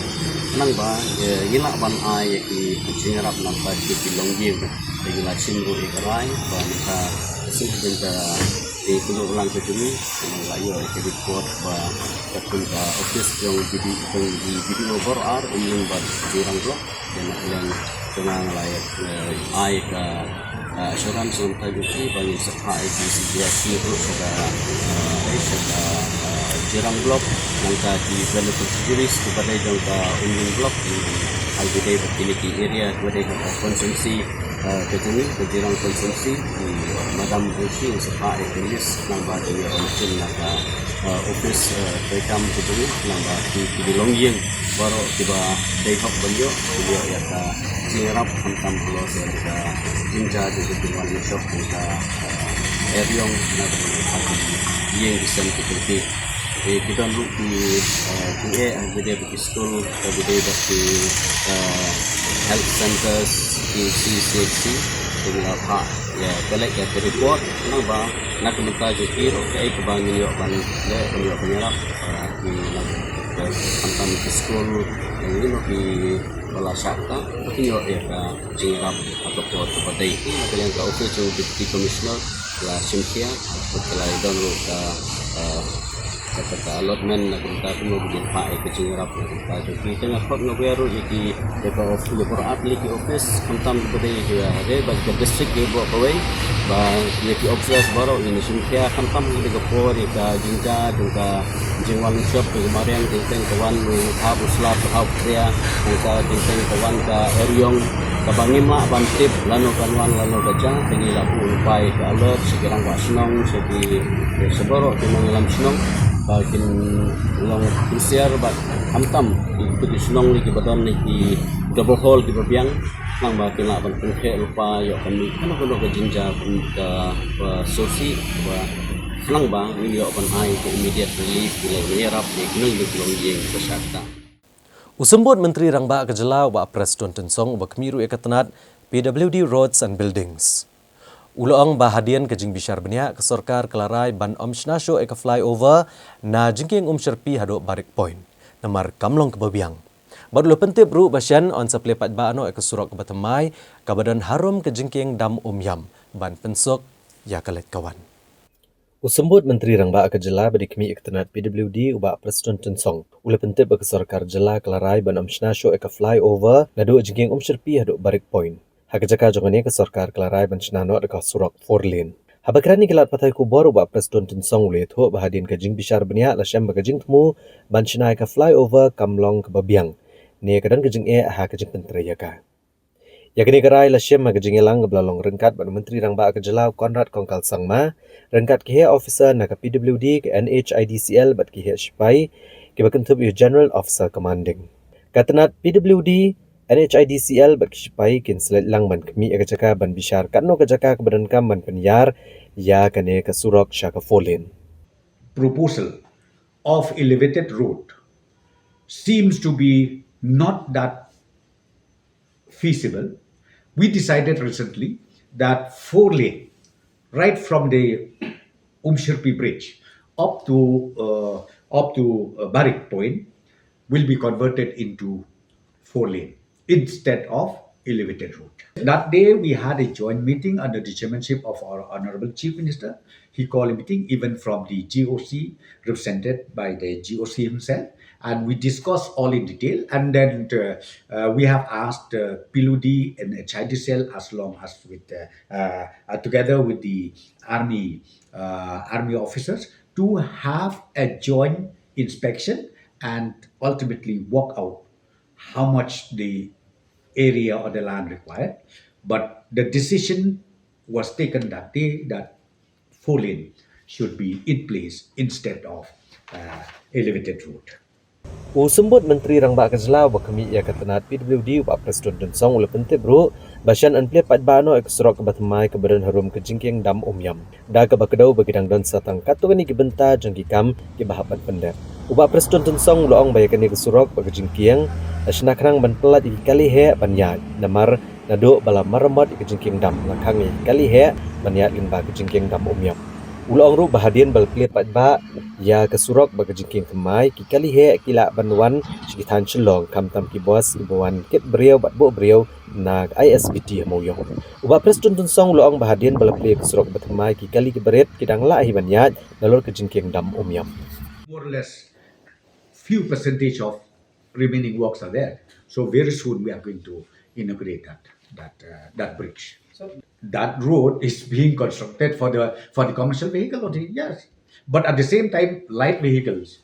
Khnang ba, eh, ngi lah ban ai ïa ki jingïarap na ka bynta ki longïing. Te ngi la shim ruh ïa ka rai ba mynta ka sien ka jingïarap ka jong ngi, ngi la ïoh ïa ka report ba katkum ka office jong B D, jong B D O baroh ar, Umling bad Jirang Block. Te na ka liang jong nga nga la, eh, ai ka, eh, assurance na ka bynta jong ki ba ngin sa phah ïa ki C P R C ruh sha ka, eh, sha ka, eh, Jirang Block, nangta ki beneficiaries kiba dei jong ka Umling Block, ha kaba ïadei bad kine ki area kiba dei ha ka constituency, eh, ka jong ngi, ka Jirang constituency, ki madam Rishi, ngin sa phah ïa ka list, nangba ki ïa ong shin na ka, eh, office, eh, treikam ka jong ngi, nangba ki, ki longïing baroh kiba dei hok ban ïoh, ki ïoh ïa ka jingïarap khamtam halor ïa ka jingjia jong ka jingwan lynshop jong ka, eh, eriong na ka bynta ki ïing ki sem ki kynti. Te ki don ruh ki, eh, ki eh, ha kaba ïadei bad ki skul, ha kaba ïadei bad ki, eh, health centers, ki C C H C, te ngi la phah ïa, collect ïa ka report, nangba na ka bynta jong ki ruh kaei kaba ngin ïoh ban leh, ban ïoh ban ïarap, eh, ki la Khamtam ki skul, ïa kino ki ba la shah ktah, ba kin ïoh ïa ka jingïarap ha ka por kaba dei. Ka liang ka office jong u Deputy Commissioner la shim khia, bad ka la don ruh ka, eh, ka, ka, ka allotment na ka bynta kumno ba kin phah ïa ka jingïarap na ka bynta jong ki. Te nga khot nga wer ruh ïa ki, ïa ka of-, ïa ka office, ïa ki office, khamtam ba dei ïa ka re, bad ka district ïa ka kawei, ba ïa ki officers baroh ngin shim khia, khamtam ha ka por ïa ka jingjia jong ka jingwan lynshop jong ka mariang, teng teng ka wan u hap u slap, u hap u khria, nangta teng teng ka wan ka eriong, kaba ngim lah ban tip lano kan wan lano ka jia, te ngi la buh lypa ïa ka alert sha ki rangbah shnong, sha ki, sha baroh ki nongïalam shnong, ba kin long husiar bad khamtam ïa ki shnong kiba don ïa ki double hole kiba biang, khnang ba kin lah ban pynkhreh lypa ïoh kan mih kano kano ka jingjia, ka, ka sngewsih ba khnang ba ngin ïoh ban ai ka immediate relief, ki la ïarap ïa ki nong ïing ba shah ktah. U Symbud Myntri Rangbah ka Jylla u Bah Prestone Tynsong uba khmih ruh ïa ka tnat P W D Roads and Buildings, u la ong ba hadien ka jingbishar bniah ka sorkar ka la rai ban ym shna shuh ïa ka flyover na Jingkieng Umshyrpi haduh Barik Point, namar kam long kaba biang. Bad u la pyntip ruh ba shen yn sa plie paidbah noh ïa ka surok kaba thymmai kaba don harum ka Jingkieng Dam Umiam ban pynsuk ïa ka leit ka wan. U Symbud Myntri Rangbah ka Jylla ba dei khmih ïa ka tnat P W D u Bah Prestone Tynsong u la pyntip ba ka sorkar jylla ka la rai ban ym shna shuh ïa ka flyover naduh Jingkieng Umshyrpi haduh Barik Point. Ha ka jaka jong kane ka sorkar ka la rai ban shna noh da ka surok four lane. Haba kren ïa ki lad pathai khubor u Bah Prestone Tynsong u la ïathuh ba hadien ka jingbishar bniah la shem ba ka jingthmu ban shna ïa ka flyover kam long kaba biang, ne ka don ka jingeh ha ka jingpyntrei ïa ka. Ïa kane ka rai la shem ha ka jingïalang kaba la long ryngkat bad u Myntri Rangbah ka Jylla u Conrad Kongkal Sangma, ryngkat ki heh officer na ka P W D, ka N H I D C L bad ki heh shipai kiba kynthup ïa u General Officer Commanding. Ka tnat P W D, N H I D C L bad ki shipai kin sa leit lang ban khmih ïa ka jaka ban bishar katno ka jaka kaba donkam ban pynïar ïa kane ka surok sha ka four lane. Proposal of elevated road seems to be not that feasible. We decided recently that four lane, right from the Umshirpi Bridge up to, uh, up to, uh, Barik Point, will be converted into four lane instead of elevated road. That day, we had a joint meeting under the chairmanship of our Honorable Chief Minister. He called a meeting even from the G O C, represented by the G O C himself, and we discussed all in detail. And then, uh, uh, we have asked, uh, P W D and H I D C L, as long as with, uh, uh, uh, together with the army, uh, army officers, to have a joint inspection and ultimately work out how much the area or the land required. But the decision was taken that day that four lane should be in place instead of, uh, elevated road. U Symbud Myntri Rangbah ka Jylla uba khmih ïa ka tnat P W D u Bah Prestone Tynsong u la pyntip ruh ba shen yn plie paidbah noh ïa ka surok kaba thymmai kaba don harum ka Jingkieng Dam Umiam, da kaba kdew ba ki dang don sa tang katto katne ki bynta jong ki kam kiba hap ban pyndep. U Bah Prestone Tynsong u la ong ba ïa kane ka surok bad ka jingkieng la shna khnang ban pyllait ïa ki kali heh ban ïaid, namar naduh ba la maramot ïa ka jingkieng dam la khang ïa ki kali heh ban ïaid lyngba ka Jingkieng Dam Umiam. U la ong ruh ba hadien ba la plie paidbah ïa ka surok bad ka jingkieng thymmai, ki kali heh ki lah ban wan sha ki thaiñ Shillong, khamtam ki bos kiba wan kit briew bad buh briew na ka I S B T ha Mawïong. U Bah Prestone Tynsong u la ong ba hadien ba la plie ka surok kaba thymmai, ki kali kiba rit ki dang lah hi ban ïaid nalor ka Jingkieng Dam Umiam. More or less few percentage of remaining works are there. So very soon we are going to inaugurate that, that, uh, that bridge. So that road is being constructed for the, for the commercial vehicle only, yes. But at the same time, light vehicles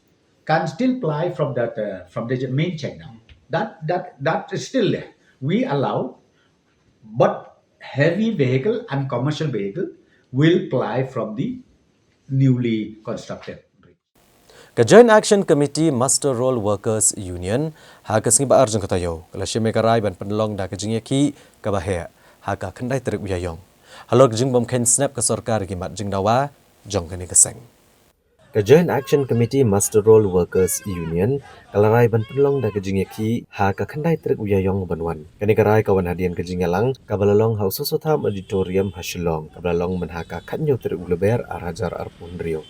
can still ply from that, uh, from the main channel. That, that, that is still there. We allow, but heavy vehicle and commercial vehicle will ply from the newly constructed bridge. Ka Joint Action Committee Muster Roll Workers Union ha ka sngi ba ar jong ka taïew ka la shim ïa ka rai ban pynlong da ka jingïakhih kaba heh ha ka khyndai tarik u Ïaïong halor ka jingbym kheiñ snep ka sorkar ïa ki mat jingdawa jong kane ka seng. Ka Joint Action Committee Muster Roll Workers Union ka la rai ban pynlong da ka jingïakhih ha ka khyndai tarik u Ïaïong ban wan. Kane ka rai ka wan hadien ka jingïalang kaba la long ha u Soso Tham Auditorium ha Shillong, kaba la long mynha ka khathynñiew tarik u Lber ar hajar arphew hynriew.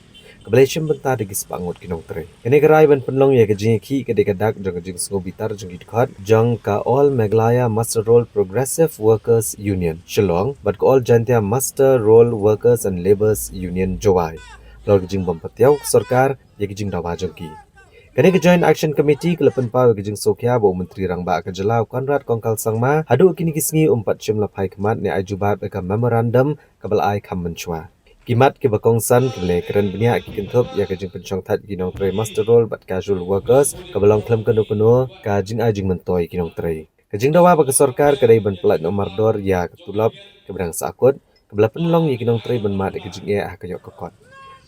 kaba la shim bynta da ki spah ngut ki nongtrei. Kane ka rai ban pynlong ïa ka jingïakhih ka dei ka dak jong ka jingsngewbitar jong ki dkhot jong ka All Meghalaya Muster Roll Progressive Workers Union Shillong bad ka All Jaintia Muster Roll Workers and Labourers Union Jowai. Halor ka jingbym patiaw ka sorkar ïa ka jingdawa jong ki. Kane ka Joint Action Committee ka la pynpaw ïa ka jingsngewkhia ba u Myntri Rangbah ka jylla u Conrad Kongkal Sangma haduh kine ki sngi um pat shym la phai khmat ne ai jubab ïa ka memorandum kaba la ai kham mynshuwa. Ki mat kiba kongsan kiba la kren bniah ki kynthup ïa ka jingpynshongthait ki nongtrei muster roll bad casual workers kaba long khlem kano kano ka jingai jingmyntoi ki nongtrei. Ka jingdawa ba ka sorkar ka dei ban pyllait noh mardor ïa ka tulop kaba dang sahkut kaba la pynlong ïa ki nongtrei ban mad ïa ka jingeh ha ka ïoh ka kot.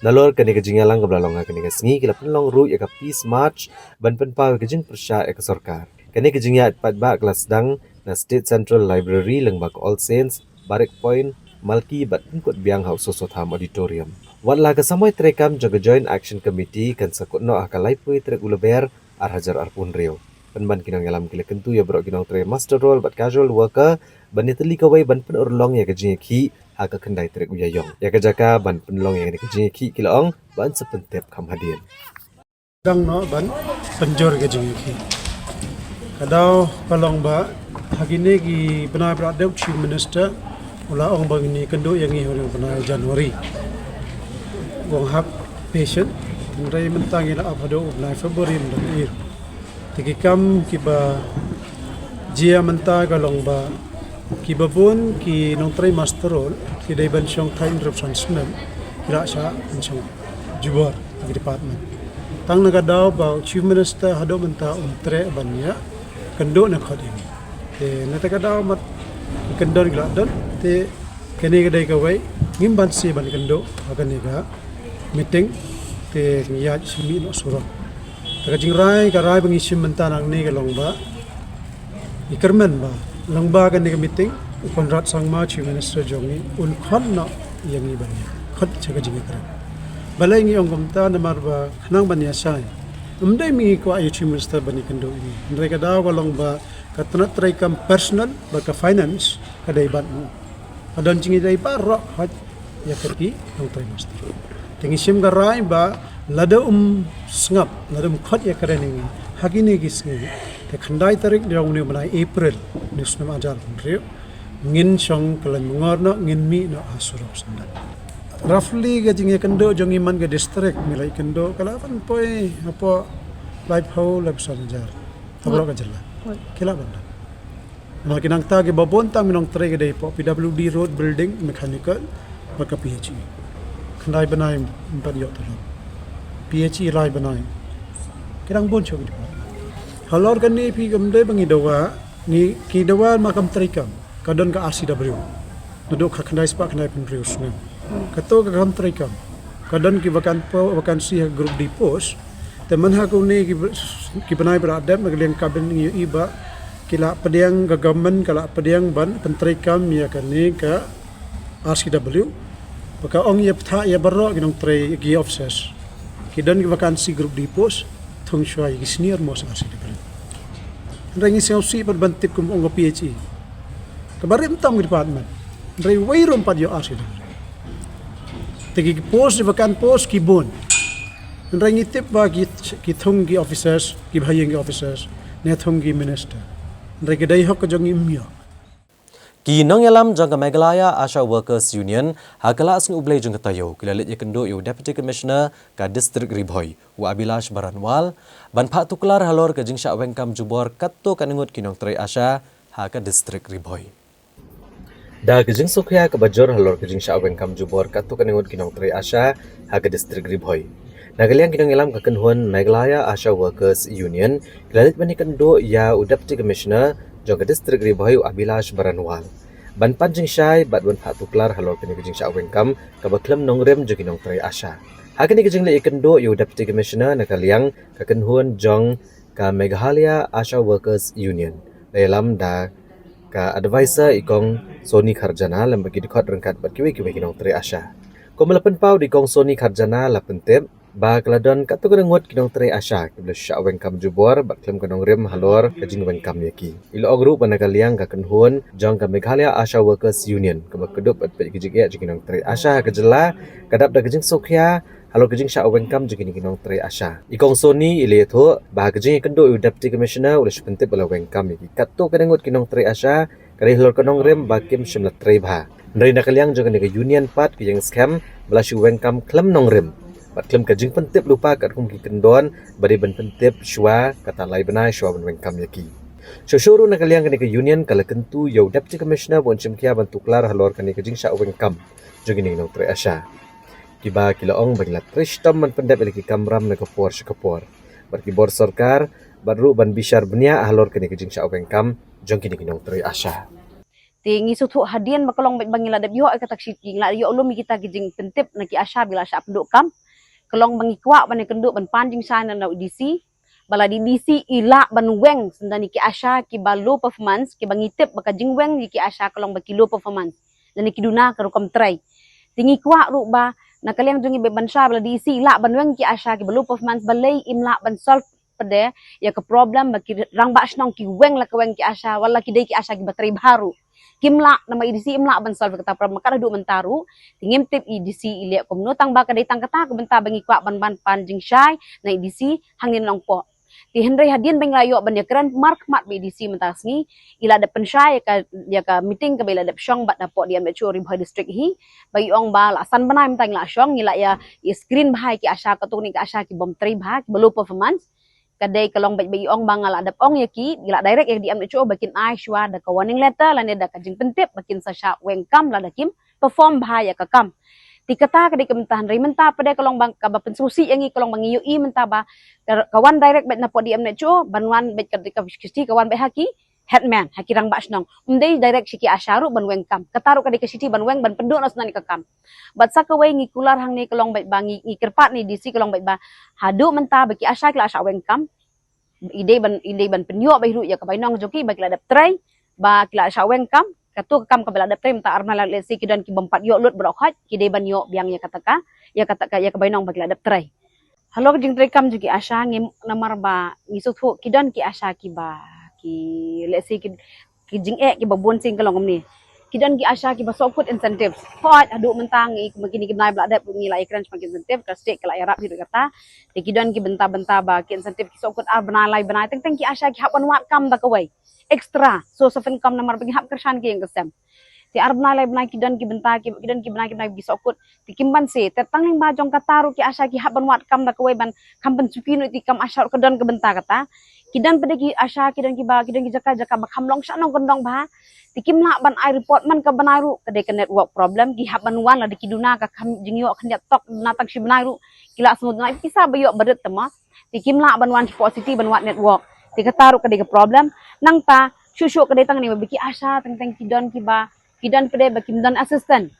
Nalor kane ka jingïalang kaba la long ha kane ka sngi ki la pynlong ruh ïa ka Peace March ban pynpaw ïa ka jingpyrshah ïa ka sorkar. Kane ka jingïaid paidbah ka la sdang na State Central Library lyngba ka All Saints, Barrack Point, Malki bad pynkut biang ha u Soso Tham Auditorium. Wat la ka samoi treikam jong ka Joint Action Committee kan sa kut noh ha ka laiphew tarik u Lber ar hajar arphew hynriew. Pynban ki nongïalam ki la kyntu ïa baroh ki nongtrei muster roll bad casual worker ban ïatylli kawei ban pynurlong ïa ka jingïakhih ha ka khyndai tarik u Ïaïong. Ïa ka jaka ban pynlong ïa ka jingïakhih ki la ong ban sa pyntip kham hadien. Dang noh ban pynjur ka jingïakhih. Ka daw ka long ba ha kine ki bnai ba la dep Chief Minister u la ong ba ngin ïakynduh ïa ngi ha u bnai January. U ong hap patient, hynrei mynta ngi la ap haduh u bnai February mynta ka ïa. Te ki kam kiba jia mynta ka long ba kiba bun ki nongtrei muster roll ki dei ban shongthait hynriewphew san snem ki la shah ban shong jubor ha ki department. Tang na ka daw ba u Chief Minister haduh mynta um treh ban ïakynduh na khot ïa ngi. Te na kata ka daw mat ki kyndon ki la don te kane ka dei kawei ngim banse ban kynduh ha kane ka meeting te ngi ïaid shim mih noh surok. Te ka jingrai ka rai ba ngi shim mynta nangne ka long ba ngi kyrmen ba lyngba kane ka meeting u Conrad Sangma Chief Minister jong ngi un khot noh ïa ngi ban ïa khot sha ka jingïakren. Balei ngi ong kumta? Namar ba khnang ban ïa shai, ym dei ma ngi kwah ïa u Chief Minister ban ïakynduh ïa ngi, hynrei ka daw ka long ba ka tnat treikam personal bad ka finance ka dei bad ngi. Ka don jingïadei baroh hoi ïa ka ki nongtrei muster. Te ngi shim ka rai ba lada um sngap, lada um khot ïakren ïa ngi ha kine ki sngi, te khyndai tarik jong une u bnai April une u snem ar hajar arphew hynriew ngin shong kyllaiñ mangor noh, ngin mih noh ha surok sandal. Roughly ka jingïakynduh jong ngi man ka district ngi la ïakynduh ka la ban poi hapoh laiphew laiphew san hajar ha baroh ka jylla. Ki la ban don. Namar ki nangta kiba bun tam ki nongtrei ki dei hapoh P W D road building, mechanical bad ka P H E. Khyndai bnai ym pat ïoh tulop. P H E lai bnai. Ki dang bun shuh ki department. Halor kane phi, kam dei ba ngi dawa, ngi ki dawa ma kam treikam. Ka don ka R C W naduh ka khyndai spah khyndaiphew hynriew snem. Kato ka kam treikam. Ka don ki vacan po, vacancy ha group D post. Te man ha kane ki, ki bnai ba la dep na ka liang cabinet ngi ïohi ba ki la pdiang, ka government ka la pdiang ban pyntreikam ïa kane ka R C W. Ba ka ong ïa bthah ïa baroh ki nongtrei, ki officers. Ki don ki vacancy group D post, thung shuwa ïa ki senior most R C W. Hynrei ngi sngewsih pat ban tip kum ong ka P H E. Kaba rim tam ki department. Hynrei wei ruh ym pat ïoh R C W. Te ki post, vacant post ki bun. Hynrei ngi tip ba ki, ki thung ki officers, kiba ha ïing ki officers, ne thung ki minister. Hynrei ki dei hok ka jong ngi ym ïoh. Ki nongïalam jong ka Meghalaya Asha Workers Union ha ka la sngi U Blei jong ka taïew ki la leit ïakynduh ïa u Deputy Commissioner ka District Ri Bhoi, u Abhilash Baranwal, ban phah tuklar halor ka jingshah weng kam jubor katto katne ngut ki nongtrei Asha ha ka District Ri Bhoi. Da ka jingsngewkhia kaba jur halor ka jingshah weng kam jubor katto katne ngut ki nongtrei Asha ha ka District Ri Bhoi, na ka liang ki nongïalam ka kynhun Meghalaya Asha Workers Union ki la leit ban ïakynduh ïa u Deputy Commissioner jong ka District Ri Bhoi, u Abhilash Baranwal, ban pan jingshai bad ban phah tuklar halor kane ka jingshah weng kam kaba khlem nongrim jong ki nongtrei Asha. Ha kane ka jingleit ïakynduh ïa u Deputy Commissioner na ka liang ka kynhun jong ka Meghalaya Asha Workers Union, la ïalam da ka advisor i Kong Sony Kharjana lem bad ki dkhot ryngkat bad kiwei kiwei ki nongtrei Asha. Kumba la pynpaw da i Kong Sony Kharjana, la pyntip ba ka la don katto katne ngut ki nongtrei ASHA kiba la shah weng kam jubor bad khlem ka nongrim halor ka jingweng kam ïa ki. I la ong ruh ba na ka liang ka kynhun jong ka Meghalaya ASHA Workers Union kaba kdup bad peit ka jingeh jong ki nongtrei ASHA ha ka jylla ka dap da ka jingsngewkhia halor ka jingshah weng kam jong kine ki nongtrei ASHA. I Kong Sony i la ïathuh ba ka jingïakynduh ïa u Deputy Commissioner u la shu pyntip ba la weng kam ïa ki katto katne ngut ki nongtrei ASHA ka dei halor ka nongrim ba kim shym la trei bha. Hynrei na ka liang jong kane ka union pat ka ïeng skhem ba la shu weng kam khlem nongrim bad khlem ka jingpyntip lypa katkum ki kyndon ba dei ban pyntip shuwa kata lai bnai shuwa ban weng kam ïa ki. Shuh shuh ruh na ka liang kane ka union ka la kyntu ïa u Deputy Commissioner ba un shim khia ban tuklar halor kane ka jingshah weng kam jong kine ki nongtrei ASHA kiba ki la ong ba ki la trei shitom ban pyndep ïa la ki kamram na ka por sha ka por bad ki bor sorkar bad ruh ban bishar bniah halor kane ka jingshah weng kam jong kine ki nongtrei ASHA. Te ngi sngewthuh hadien ba ka long ba ngi la dep ïoh ïa kata ka shithi, ngi la ïoh lum ïa kita ki jingpyntip na ki ASHA ba la shah pynduh kam. Ka long ba ngi kwah ban ïakynduh ban pan jingshai na u DC ba lada i DC i lah ban weng shuwa na ki ASHA kiba low performance, kiba ngi tip ba ka jingweng ïa ki ASHA ka long ba ki low performance, lane ki duna ka rukom trei. Te ngi kwah ruh ba na ka liang jong ngi ba ban shai ba lada i DC i lah ban weng ki ASHA kiba low performance, balei im lah ban solve pat de ïa ka problem ba ki rangbah shnong ki weng la ka weng ki ASHA, wat la ki dei ki ASHA kiba trei bha ruh. Kim lah, namar i DC im lah ban solve kata ka problem. Ka haduh mynta ruh te ngim tip i DC i leh kumno, tang ba ka dei tang kata ka bynta ba ngi kwah ban ban pan jingshai na i DC hangne Nongpoh. Te hynrei hadien ba ngi la ïoh ban ïakren markhmat bad i DC mynta ka sngi, i la dep pynshai ïa ka, ïa ka meeting kaba i la dep shong bad hapoh DMHO Ri Bhoi District hi, ba i ong ba la san bnai mynta ngi la shong, ngi la ïa, ïa screen bha ïa ki ASHA, katto katne ki ASHA ki bym trei bha, kiba low performance. Ka dei ka long beit ba i ong ba nga la dep ong ïa ki, i la direct ïa ka DMHO ba kin ai shuwa da ka warning letter lane da ka jingpyntip ba kin sa shah weng kam lada kim perform bha ïa ka kam. Te kata ka dei ka bynta, hynrei mynta pat de ka long ba kaba pynsngewsih ïa ngi ka long ba ngi ïohi mynta ba ka, ka wan direct beit na pdeng DMHO, ban wan beit ka, ka shithi ka wan beit ha ki headman, ha ki rangbah shnong. Ym dei direct sha ki ASHA ruh ban weng kam. Kata ruh ka dei ka shithi ban weng, ban pynduh noh shuwa ïa ka kam. Bad sa kawei ngi kular hangne ka long beit ba ngi, ngi kyrpad na i DC ka long beit ba haduh mynta ba ki ASHA ki la shah weng kam. I dei ban, i dei ban pynïoh beit ruh ïa ka bainong jong ki ba ki la dep trei, ba ki la shah weng kam. Katto ka kam kaba la dep trei mynta ar bnai, lada lehse ki don ki bym pat ïoh lut baroh khoit, ki dei ban ïoh biang ïa kata ka, ïa kata ka, ïa ka bainong ba ki la dep trei. Halor ka jingtrei kam jong ki ASHA ngim, namar ba ngi sngewthuh ki don ki ASHA kiba, ki, lehse ki, ki jingeh kiba bun sien ka long kumne. Ki don ki ASHA kiba sngewkut incentive. Hooid, haduh mynta ngi, kum kine ki bnai ba la dep ngi la ïakren shaphang ki incentive, ka state ka la ïarap hi ruh kata. Te ki don ki bynta bynta ba ki incentive ki sngewkut ar bnai lai bnai, teng teng ki ASHA ki hap ban wad kam da kawei extra source of income namar ba ki hap kyrshan ki ïing ki sem. Te ar bnai lai bnai ki don ki bynta ki, ki don ki bnai ki bnai ki sngewkut. Te kim banse, te tang lyngba jong kata ruh ki ASHA ki hap ban wad kam da kawei ban kham pynsuki noh ïa ki kam ASHA ruh, ka don ka bynta kata. Ki don pat de ki ASHA, ki don kiba, ki don ki jaka jaka ba kham long sha nongkyndong bha. Te kim lah ban ai report man ka bnai ruh, ka dei ka network problem, ki hap ban wan lada ki duna ka kham jingïoh khyndiat tok, duna tang shi bnai ruh ki la sngewduna, ki sa ba ïoh ba rit te ma. Te kim lah ban wan shapoh city ban wad network. Te kata ruh ka dei ka problem. Nangta shuh shuh ka dei tang ne ba ki ASHA teng teng ki don kiba, ki don pat de ba kim don assistant.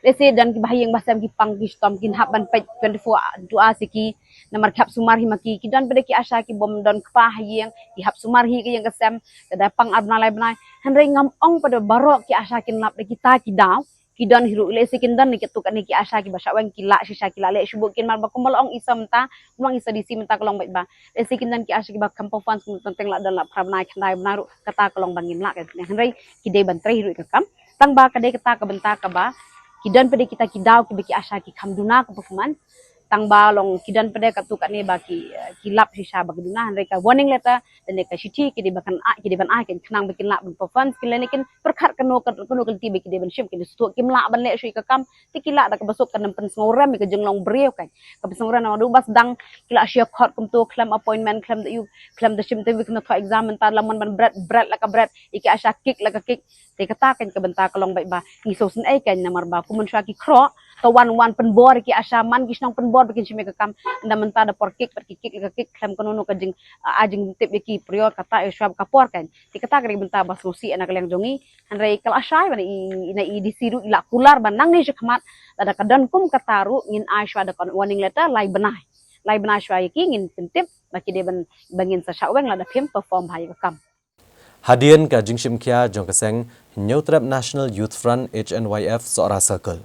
Lehse don kiba ha ïing ba sem ki pang ki shitom, kin hap ban peit twenty-four into hours ïa ki, namar ki hap sumar hi ma ki. Ki don pat de ki ASHA ki bym don kpa ha ïing, ki hap sumar hi ka ïing ka sem, lada pang ar bnai lai bnai. Hynrei ngam ong pat de baroh ki ASHA kin lap da kita ki daw. Ki don hi ruh, lehse kin don ne ki tu ka ne ki ASHA kiba shah weng ki lah shisha, ki lah leh shuh bha kin, mar ba kumba la ong i sa mynta, kumba ong i sa DC mynta ka long beit ba lehse kin don ki ASHA kiba kham perform, kum teng teng la don la phra bnai khyndai bnai ruh, kata ka long ba ngim lah ka. Hynrei ki dei ban trei hi ruh ïa ka kam. Tang ba ka dei kata ka bynta kaba ki don pat de kita ki daw kiba ki ASHA ki kham duna ka performance. Tang ba long ki don pat de katu kane ba ki, eh, ki lap shisha ba ki duna, hynrei ka warning letter lane ka shithi ki dei ba kan ai, ki dei ban ai, kan khnang ba kin lah ban perform, kin lane kin pyrkhat kano ka, kano ka lynti ba ki dei ban shim, kin sngewthuh kim lah ban leh shuh ïa ka kam. Te ki lah da kaba suk kan ym pynsngewrem ïa ka jinglong briew kan. Ka pynsngewrem namar ba sdang ki la shia khot kumto, khlem appointment, khlem da ïoh, khlem da shim te wi khlem da thoh exam, mynta la mon ban bret, bret la ka bret, ïa ki ASHA kick la ka kick. Te kata kan ka bynta ka long beit ba ngi sngewsynei kan, namar ba kum mynshuwa ki khroh, to wan wan pynbor ïa ki ASHA, man ki shnong pynbor ba kin shim ïa ka kam. Ynda mynta da por kick pat ki kick la ka kick, khlem kano kano ka jing, a, a jingtip ïa ki prior kata ïa shuwa ka por kan. Te kata ka dei ka bynta ba sngewsih na ka liang jong ngi. Hynrei ka la shai ba na i, na i DC ruh i la kular ba nangne shakhmat lada ka don kum kata ruh ngin ai shuwa da ka warning letter lai bnai. Lai bnai shuwa ïa ki ngin pyntip ba ki dei ban, ba ngin sa shah weng lada phim perform bha ïa ka kam. Hadien ka jingshim khia jong ka seng Hynñiewtrep National Youth Front, H N Y F, Sohra Circle.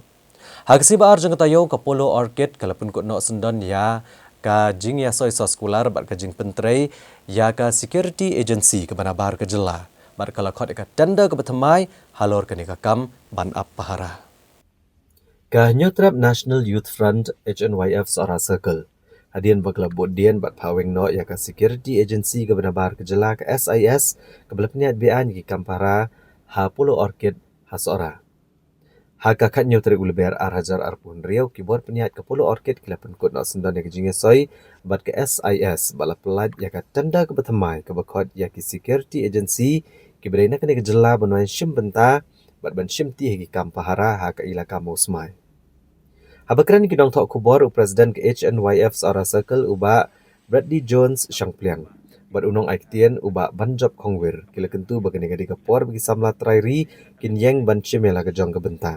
Ha ka sngi ba ar jong ka taïew, ka Polo Orchid ka la pynkut noh syndon ïa ka jingïasoi soskular bad ka jingpyntrei ïa ka security agency kaba nabar ka jylla bad ka la khot ïa ka tender kaba thymmai halor kane ka kam ban ap pahara. Ka Hynñiewtrep National Youth Front, H N Y F Sohra Circle, hadien ba ka la bud dien bad phah weng noh ïa ka security agency kaba nabar ka jylla, ka S I S, kaba la pynïaid beaiñ ïa ki kam pahara ha Polo Orchid ha Sohra. Ha ka khathynñiew tarik u Lber ar hajar arphew hynriew, ki bor pynïaid ka Polo Orchid ki la pynkut noh syndon ïa ka jingïasoi bad ka S I S bad la pyllait ïa ka tender kaba thymmai kaba khot ïa ki security agency kiba dei na kane ka jylla ban wan shim bynta bad ban shimti ha ki kam pahara ha ka ilaka Mawsmai. Haba kren ki nongthoh khubor, u President ka H N Y F Sohra Circle, u Bah Bradley Jones Shangpliang, bad u nongai ktien, u Bah Banjop Khongwir, ki la kyntu ba kane ka dei ka por ba ki samla trai ri kin ïeng ban shim ïa la ka jong ka bynta.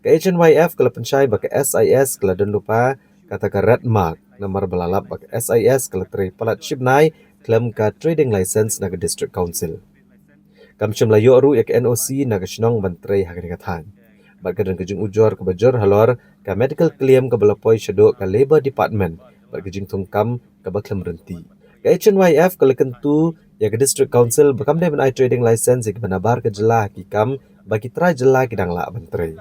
Ka H N Y F ka la pynshai ba ka S I S ka la don lypa kata ka red mark namar ba la lap ba ka S I S ka la trei palat shibnai khlem ka trading license na ka District Council. Kam shym la ïoh ruh ïa ka N O C na ka shnong ban trei ha kane ka thaiñ. Bad ka don ka jingujor kaba jur halor ka medical claim kaba la poi shaduh ka Labour Department bad ka jingthung kam kaba khlem rynti. Ka H N Y F ka la kyntu ïa ka District Council ba kam dei ban ai trading license ïa kiba nabar ka jylla ha ki kam ba ki trai jylla ki dang lah ban trei.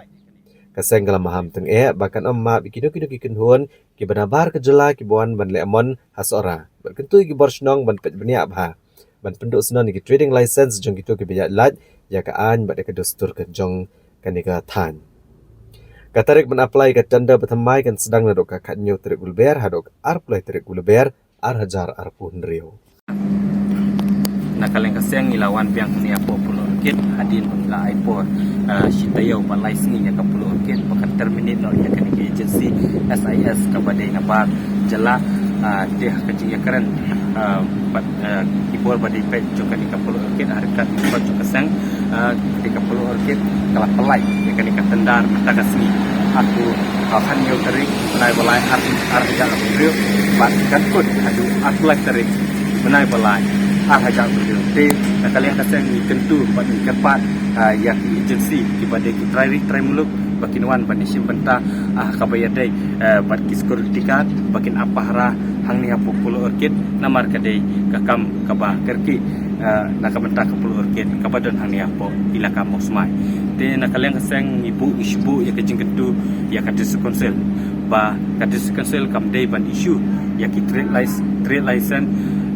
Ka seng ka la maham tyngeh ba kan ym map ïa kino kino ki kynhun kiba nabar ka jylla kiba wan ban leh mon ha Sohra bad kyntu ïa ki bor shnong ban peit bniah bha ban pynduh syndon ïa ki trading license jong kito kiba ïaid lait ïa ka aiñ bad ïa ka dustur ka jong kane ka thaiñ. Ka tarik ban apply ka tender ba thymmai kan sdang naduh ka khathynñiew tarik u Lber haduh ka arphew lai tarik u Lber ar hajar arphew hynriew. Na ka liang ka seng ngi la wan biang hangne hapoh Polo Orchid hadien ba ngi la ai por, ah, shi taïew bad lai sngi ïa ka Polo Orchid ba kan terminate noh ïa kane ka agency S I S kaba dei nabar jylla, ah, te ha ka jingïakren, ah, bad, ah, ki bor ba dei peit jong kane ka Polo Orchid ha ryngkat ki bor jong ka seng, ah, te ka Polo Orchid ka la pyllait ïa kane ka tender mynta ka sngi. Haduh, ah, khathynñiew tarik bnai ba lai ar, ar hajar arphew hynriew bad kan kut haduh arphew lai tarik bnai ba lai ar hajar arphew hynriew. Te na ka liang ka seng ngi kyntu bad ngi kyrpad, ah, ïa ki agency kiba dei ki trai ri trai muluk ba kin wan ban ïashim bynta, ah, kaba ïadei, eh, bad ki security guard ba kin ap pahara hangne hapoh Polo Orchid namar ka dei ka kam kaba kyrkieh, eh, na ka bynta ka Polo Orchid kaba don hangne hapoh ilaka Mawsmai. Te na ka liang ka seng ngi buh, ngi shu buh ïa ka jingkyntu ïa ka District Council ba ka District Council kam dei ban issue ïa ki trade license, trade license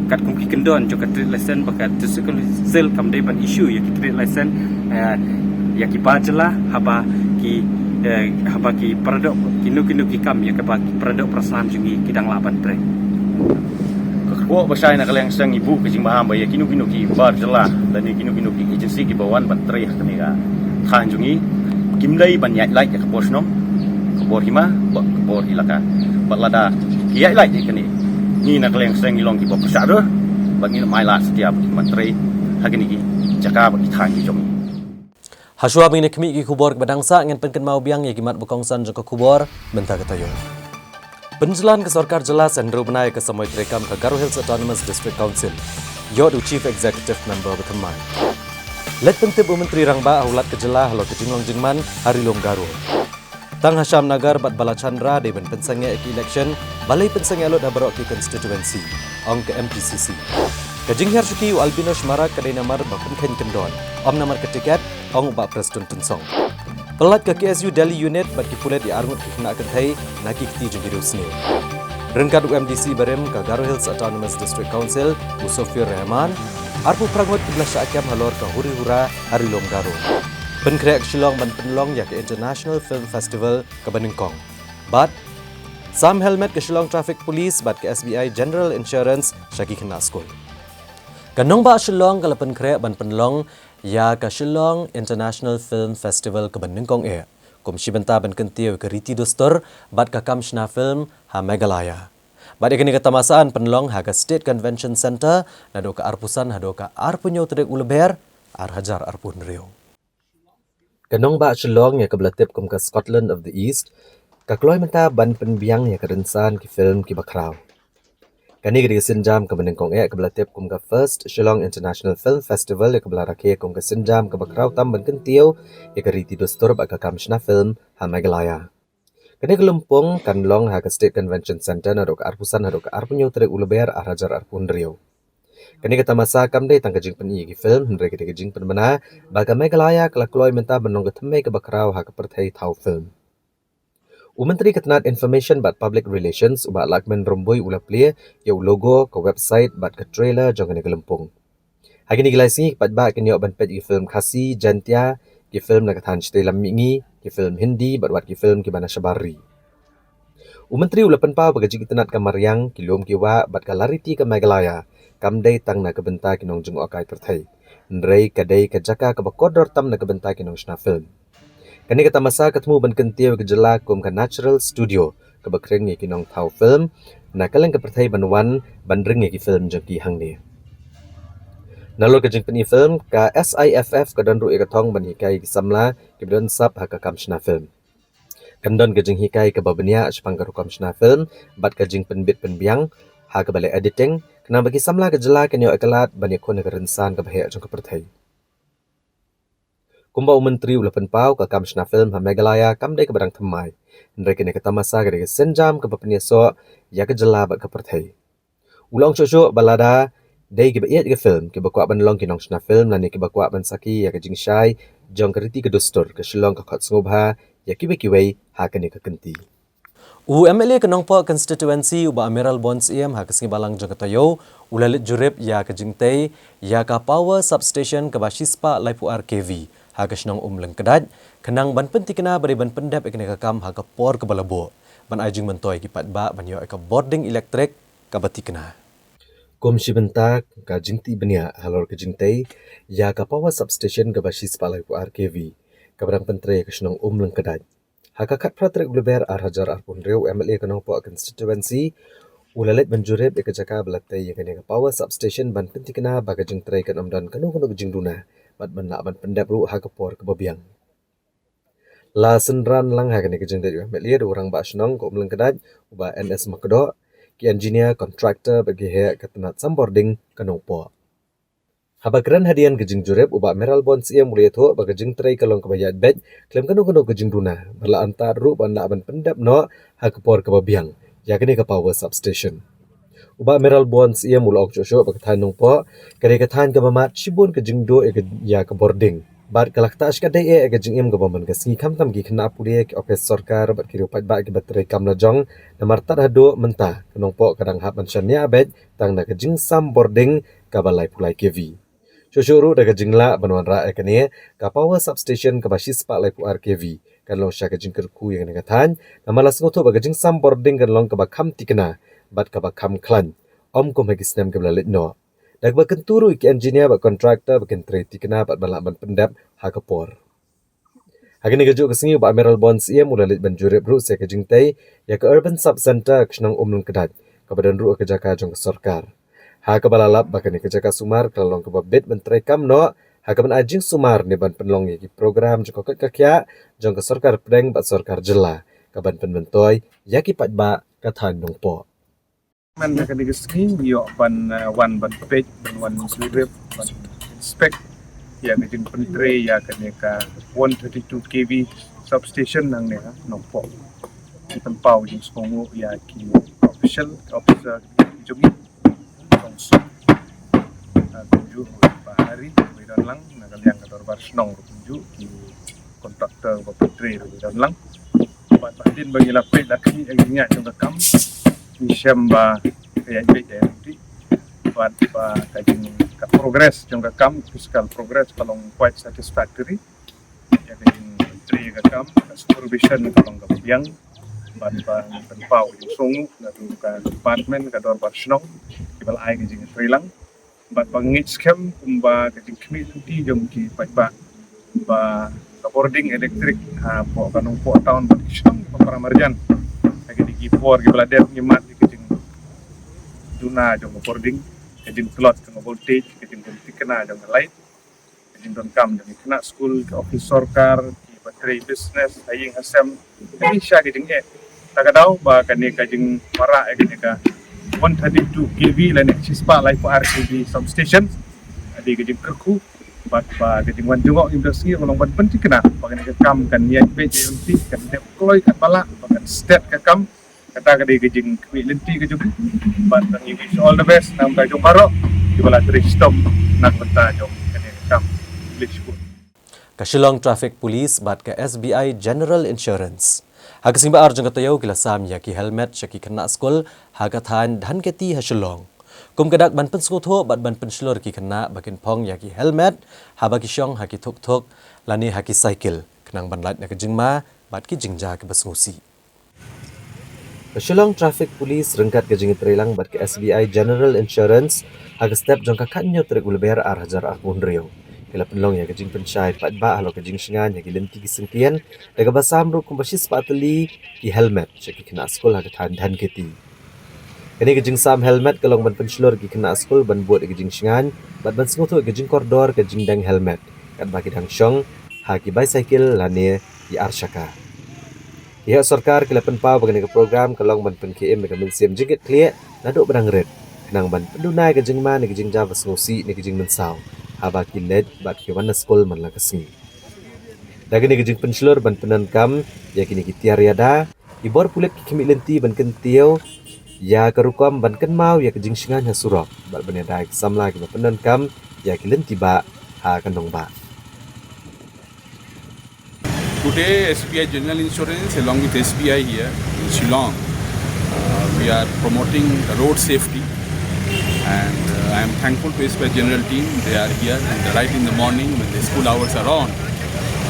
katkum ki kyndon jong ka trade license, ba ka District Council kam dei ban issue ïa ki trade license, eh, ïa ki bar jylla haba ki, eh, haba ki para doh, kino kino ki kam ïa kaba ki para doh para snam jong ngi ki dang lah ban trei. Ka kyrwoh ba shai na ka liang seng ngi buh ka jingmaham ba ïa kino kino ki bar jylla lane kino kino ki agency kiba wan ban trei ha kane ka thaiñ jong ngi, kim dei ban ïaid lait ïa ka bor shnong, ka bor hima bad ka bor ilaka. Bad lada ki ïaid lait ïa kane, ngi na ka liang seng ngi long kiba pyrshah ruh bad ngin ym ailad satia ba kin ban trei ha kine ki jaka bad ki thaiñ ki jong ngi. Hashwa ba ngin ïa khmih ki khubor kiba dang sah, ngin pynkynmaw biang ïa ki mat ba kongsan jong ka khubor mynta ka taïew. Pynjlan ka sorkar jylla san hynriew bnai ka samoi treikam ka Garo Hills Autonomous District Council, ïoh da u Chief Executive Member ba thymmai. Leit pyntip u Myntri Rangbah ha u Lat ka jylla halor ka jinglong jingman ha Ri Lum Garo. Tang ha Shyamnagar bad Balachandra dei ban pynsangeh ïa ki election, balei pynsangeh lut ha baroh ki constituency, ong ka M P C C. Ka jinghiar shuki u Albino Shmarak ka dei namar ba pynkheiñ kyndon, ym namar ka tiket, ong u Bah Prestone Tynsong. Pyllait ka K S U Delhi Unit bad ki pulit ïa arngut ki khynnah kynthei na ki kti jong ki riewsniew. Ryngkat u M D C barim ka Garo Hills Autonomous District Council, u Sofir Rahman, arphew phra ngut kiba la shah kem halor ka huri hura ha Ri Lum Garo. Pynkhreh ka Shillong ban pynlong ïa ka International Film Festival kaba nyngkong. Bad sam helmet ka Shillong Traffic Police bad ka S B I General Insurance sha ki khynnah skul. Ka nongbah Shillong ka la pynkhreh ban pynlong ïa ka Shillong International Film Festival kaba nyngkong eh, kum shi bynta ban kyntiew ïa ka riti dustur bad ka kam shna film ha Meghalaya. Bad ïa kane ka tamasa yn pynlong ha ka State Convention Centre naduh ka arphew san haduh ka arphew hynñiew tarik u Lber ar hajar arphew hynriew. Ka nongbah Shillong ïa kaba la tip kum ka Scotland of the East ka kloi mynta ban pynbiang ïa ka rynsan ki film kiba khraw. Kane ka dei ka sienjam kaba nyngkong eh kaba la tip kum ka First Shillong International Film Festival ïa kaba la rakhe kum ka sienjam kaba khraw tam ban kyntiew ïa ka riti dustur bad ka kam shna film ha Meghalaya. Kane ka lympung kan long ha ka State Convention Centre naduh ka arphew san haduh ka arphew hynñiew tarik u Lber ar hajar arphew hynriew. Kane ka tamasa kam dei tang ka jingpyni ïa ki film, hynrei ka dei ka jingpynbna ba ka Meghalaya ka la kloi mynta ban long ka thymmei kaba khraw ha ka pyrthei thaw film. U Myntri ka tnad Information bad Public Relations, u Bah Lahkmen Rymbui, u la plie ïa u logo, ka website bad ka trailer jong kane ka lympung. Ha kine ki lai sngi ki paidbah kin ïoh ban peit ki film Khasi, Jaintia, ki film na ka thaiñ shatei lam mihngi, ki film Hindi bad wat ki film kiba na shabar ri. U Myntri u la pynpaw ba ka jingitynnad ka mariang, ki lum ki wah bad ka lariti ka Meghalaya kam dei tang na ka bynta ki nongjngohkai pyrthei, hynrei ka dei ka jaka kaba kordor tam na ka bynta ki nongshna film. Kane ka tamasa ka thmu ban kyntiew ïa ka jylla kum ka natural studio kaba khring ïa ki nongthaw film na kylleng ka pyrthei ban wan ban ring ïa ki film jong ki hangne. Nalor ka jingpyni film, ka SIFF ka don ruh ïa ka thong ban hikai ïa ki samla kiba don sap ha ka kam shna film. Kan don ka jinghikai kaba bniah shaphang ka rukom shna film bad ka jingpynbit pynbiang ha kaba leh editing, khnang ba ki samla ka jylla kin ïoh ïa ka lad ban ïakhun ïa ka rynsan kaba heh jong ka pyrthei. Kumba u Myntri u la pynpaw, ka kam shna film ha Meghalaya kam dei kaba dang thymmai, hynrei kane ka tamasa ka dei ka sienjam kaba pynïasoh ïa ka jylla bad ka pyrthei. U la ong shuh shuh ba lada dei kiba ïeit ïa ka film, kiba kwah ban long ki nongshna film lane kiba kwah ban sakhi ïa ka jingshai jong ka riti ka dustur, ka Shillong ka khot sngewbha ïa kiwei kiwei ha kane ka kynti. U MLA ka Nongpoh Constituency, u Bah Mayralborn Syiem, ha ka sngi Balang jong ka taïew u la leit jurip ïa ka jingtei ïa ka power substation kaba shispah laiphew ar KV ha ka shnong Umlyngkdait, khnang ban pynthikna ba dei ban pyndep ïa kane ka kam ha ka por kaba la buh, ban ai jingmyntoi ïa ki paidbah ban ïoh ïa ka bording elektrik kaba thikna. Kum shi bynta ka jingtih bniah halor ka jingtei ïa ka power substation kaba shispah laiphew ar KV kaba dang pyntrei ha ka shnong Umlyngkdait, ha ka khatphra tarik u Lber ar hajar arphew hynriew, u MLA ka Nongpoh Constituency u la leit ban jurip ïa ka jaka ba la tei ïa kane ka power substation ban pynthikna ba ka jingtrei kan ym don kano kano ka jingduna bad ban lah ban pyndep ruh ha ka por kaba biang. La synran lang ha kane ka jingleit u MLA da u Rangbah Shnong ka Umlyngkdait, u Bah N S Makdoh, ki engineer, contractor bad ki heh ka tnat sam bording ka Nongpoh. Haba kren hadien ka jingjurip, u Bah Mayralborn Syiem u la ïathuh ba ka jingtrei ka long kaba ïaid beit khlem kano kano ka jingduna, ba la antad ruh ban lah ban pyndep noh ha ka por kaba biang ïa kane ka power substation. U Bah Mayralborn Syiem u la ong shuh shuh ba ka thaiñ Nongpoh ka dei ka thaiñ kaba mad shibun ka jingduh ïa ka, ïa ka bording bad ka la ktah shikatdei eh ïa ka jingim kaba man ka sngi, khamtam ki khynnah pule, ki ophis sorkar bad ki riew paidbah kiba trei kam la jong. Namar tad haduh mynta ka Nongpoh ka dang hap ban shaniah beit tang na ka jingsam bording kaba laiphew lai KV. Shuh shuh ruh da ka jinglah ban wanrah ïa kane ka power substation kaba shispah laiphew ar KV, kan long sha ka jingkyrkhu ïa kane ka thaiñ, namar la sngewthuh ba ka jingsam bording kan long kaba kham thikna bad kaba kham khlaiñ, ym kum ha ki snem kiba la leit noh. Da kaba kyntu ruh ïa ki engineer bad contractor ba kin trei thikna bad ban lah ban pyndep ha ka por. Ha kane kajuh ka sngi u Bah Mayralborn Syiem u la leit ban jurip ruh sa ka jingtei ïa ka Urban Sub Centre ka shnong Umlyngkdait, kaba don ruh ha ka jaka jong ka sorkar, ha kaba la lap ba kane ka jaka sumar ka la long kaba bit ban trei kam noh ha kaban ai jingsumar ne ban pynlong ïa ki program jong ka koit ka khiah jong ka sorkar pdeng bad sorkar jylla, kaban pynmyntoi ïa ki paidbah ka thaiñ Nongpoh. Mynta ka dei ka sngi ïoh ban, eh, wan ban peit, ban wan jurip, ban inspect ïa ka jingpyntrei ïa kane ka one thirty-two KV substation hangne ha Nongpoh. Ngi pynpaw jingsngewnguh ïa ki official, ki officer jong ngi, kong suk, ah, kumjuh Bah Hari, ba don lang na ka liang ka dorbar shnong ruh kumjuh, ki contractor ba pyntrei ruh ba don lang. Bad hadien ba ngi la peit la khmih ïa ka jingïaid jong ka kam, ngi shem ba ka ïaid beit ka ïaid beit. Bad ba ka jing, ka progress jong ka kam, physical progress ka long quite satisfactory. Ïa ka jingtrei ka kam, ka supervision ka long kaba biang. Bad ba ngi pynpaw jingsngewnguh naduh ka department, ka dorbar shnong kiba la ai ka jingtrei lang. Bad ba ngeit skhem kumba ka jingkhmih lynti jong ki paidbah ba ka bording elektrik hapoh ka Nongpoh town bad ki shnong kiba para marjan, ha kine ki por kiba la dep ngi mad ïa ka jingduna jong ka bording, ka jingtlot jong ka voltage, ka jingdon thikna jong ka light, ka jingdonkam jong ki khynnah skul, ki office sorkar, kiba trei business ha ïing ha sem, ka dei sha ka jingeh. Ta ka daw ba kane ka jingwanrah ïa kane ka one thirty-two KV lane shispah laiphew ar KV substation ka dei ka jingkyrkhu Bad ba ka jingwan jngoh ïa u da sngi ka long ban pynthikna ba kane ka kam kan ïaid beit ïaid lynti, kan dep kloi katba lah, ba kan stet ka kam. Kata ka dei ka jingkhmih lynti ka jong ngi. Bad ngi wish all the best na ka bynta jong baroh kiba la trei shitom na ka bynta jong kane ka kam. Khublei shibun. Ka Shillong Traffic Police bad ka S B I General Insurance ha ka sngi ba ar jong ka taïew ki la sam ïa ki helmet sha ki khynnah skul ha ka thaiñ Dhankheti ha Shillong. Kum ka dak ban pynsngewthuh bad ban pynshlur ïa ki khynnah ba kin phong ïa ki helmet haba ki shong ha ki thuk thuk lane ha ki cycle, khnang ban lait na ka jingma bad ki jingjia kiba sngewsih. Ka Shillong Traffic Police ryngkat ka jingïatreilang bad ka S B I General Insurance ha ka step jong ka khathynñiew tarik u Lber ar hajar arphew hynriew ki la pynlong ïa ka jingpynshai paidbah halor ka jingshngaiñ ha ki lynti ki syngkien, da kaba sam ruh kumba shispah tylli ki helmet sha ki khynnah skul ha ka thaiñ Dhankheti. Kane ka jingsam helmet ka long ban pynshlur ïa ki khynnah skul ban bud ïa ka jingshngaiñ bad ban sngewthuh ïa ka jingkordor ka jingdeng helmet katba ki dang shong ha ki bicycle lane ki ar shaka. Ki heh sorkar ki la pynpaw ba kane ka program ka long ban pynkhie im ïa ka mynsiem jingkitkhlieh naduh ba dang rit, khnang ban pynduna ïa ka jingma ne ka jingjia ba sngewsih ne ka jingmynsaw haba ki leit bad ki wan na skul man la ka sngi. Da kane ka jingpynshlur ban pyndonkam ïa kine ki tiar ïada, ki bor pulit ki khmih lynti ban kyntiew ïa ka rukom ban kynmaw ïa ka jingshngaiñ ha surok bad ban ïada ïa ki samla kiba pyndonkam ïa ki lynti bah ha ka nongbah. Today, S B I General Insurance, along with S B I here in Shillong, uh, we are promoting the road safety. And uh, I am thankful to S B I General team. They are here and right in the morning when the school hours are on,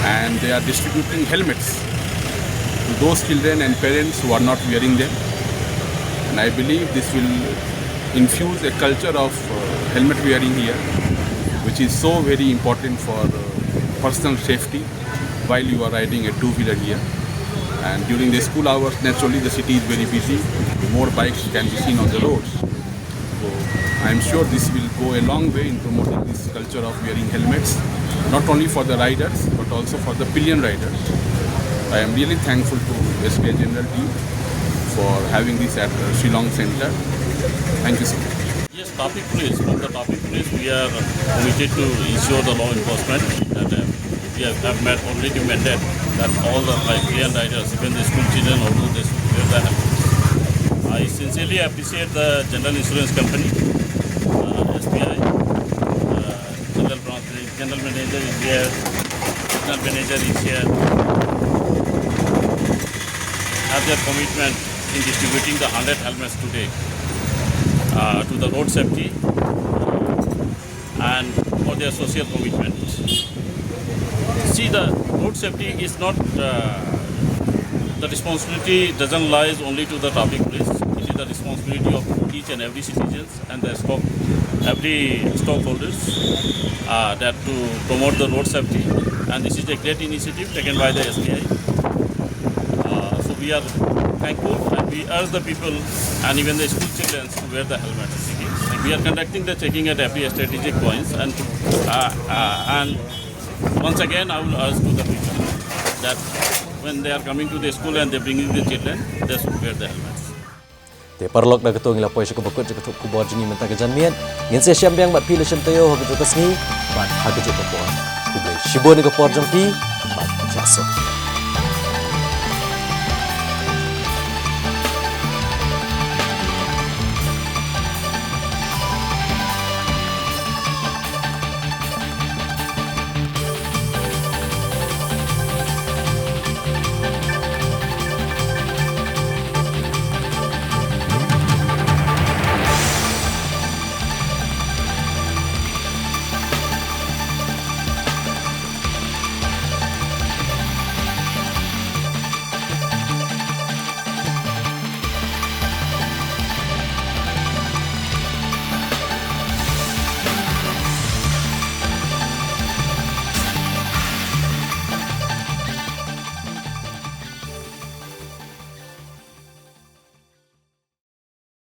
and they are distributing helmets to those children and parents who are not wearing them. And I believe this will infuse a culture of uh, helmet wearing here, which is so very important for uh, personal safety while you are riding a two-wheeler here. And during the school hours, naturally, the city is very busy. More bikes can be seen on the roads. So I am sure this will go a long way in promoting this culture of wearing helmets, not only for the riders, but also for the pillion riders. I am really thankful to S B I General team for having this at uh, Shillong Center. Thank you so much. Yes, traffic police. From the traffic police, we are committed to ensure the law enforcement. And uh, we have, have met already met that, that all the like, pillion riders, even the school children, although they should wear the helmets. I sincerely appreciate the general insurance company, uh, S B I, uh, general branch, general manager is here, regional manager is here. Have their commitment in distributing the hundred helmets today uh, to the road safety and for their social commitment. See, the road safety is not uh, the responsibility doesn't lies only to the traffic police. It is the responsibility of each and every citizen and the stock, every stockholders uh, that to promote the road safety. And this is a great initiative taken by the S B I. Uh, so we are thankful and we urge the people and even the school children to wear the helmets. We are conducting the checking at every strategic points and uh, uh, and once again I will urge to the people that when they are coming to the school and they bringing the children, they should wear the helmets. Te paralok, da kato ngi la poi sha kaba kut jong ka jingthoh khubor jong ngi mynta ka janmiet. Ngin sa ïashem biang bad phi la shen taïew ha kajuh ka sngi bad ha kajuh ka por. Khublei shibun ïa ka por jong phi bad ja suk.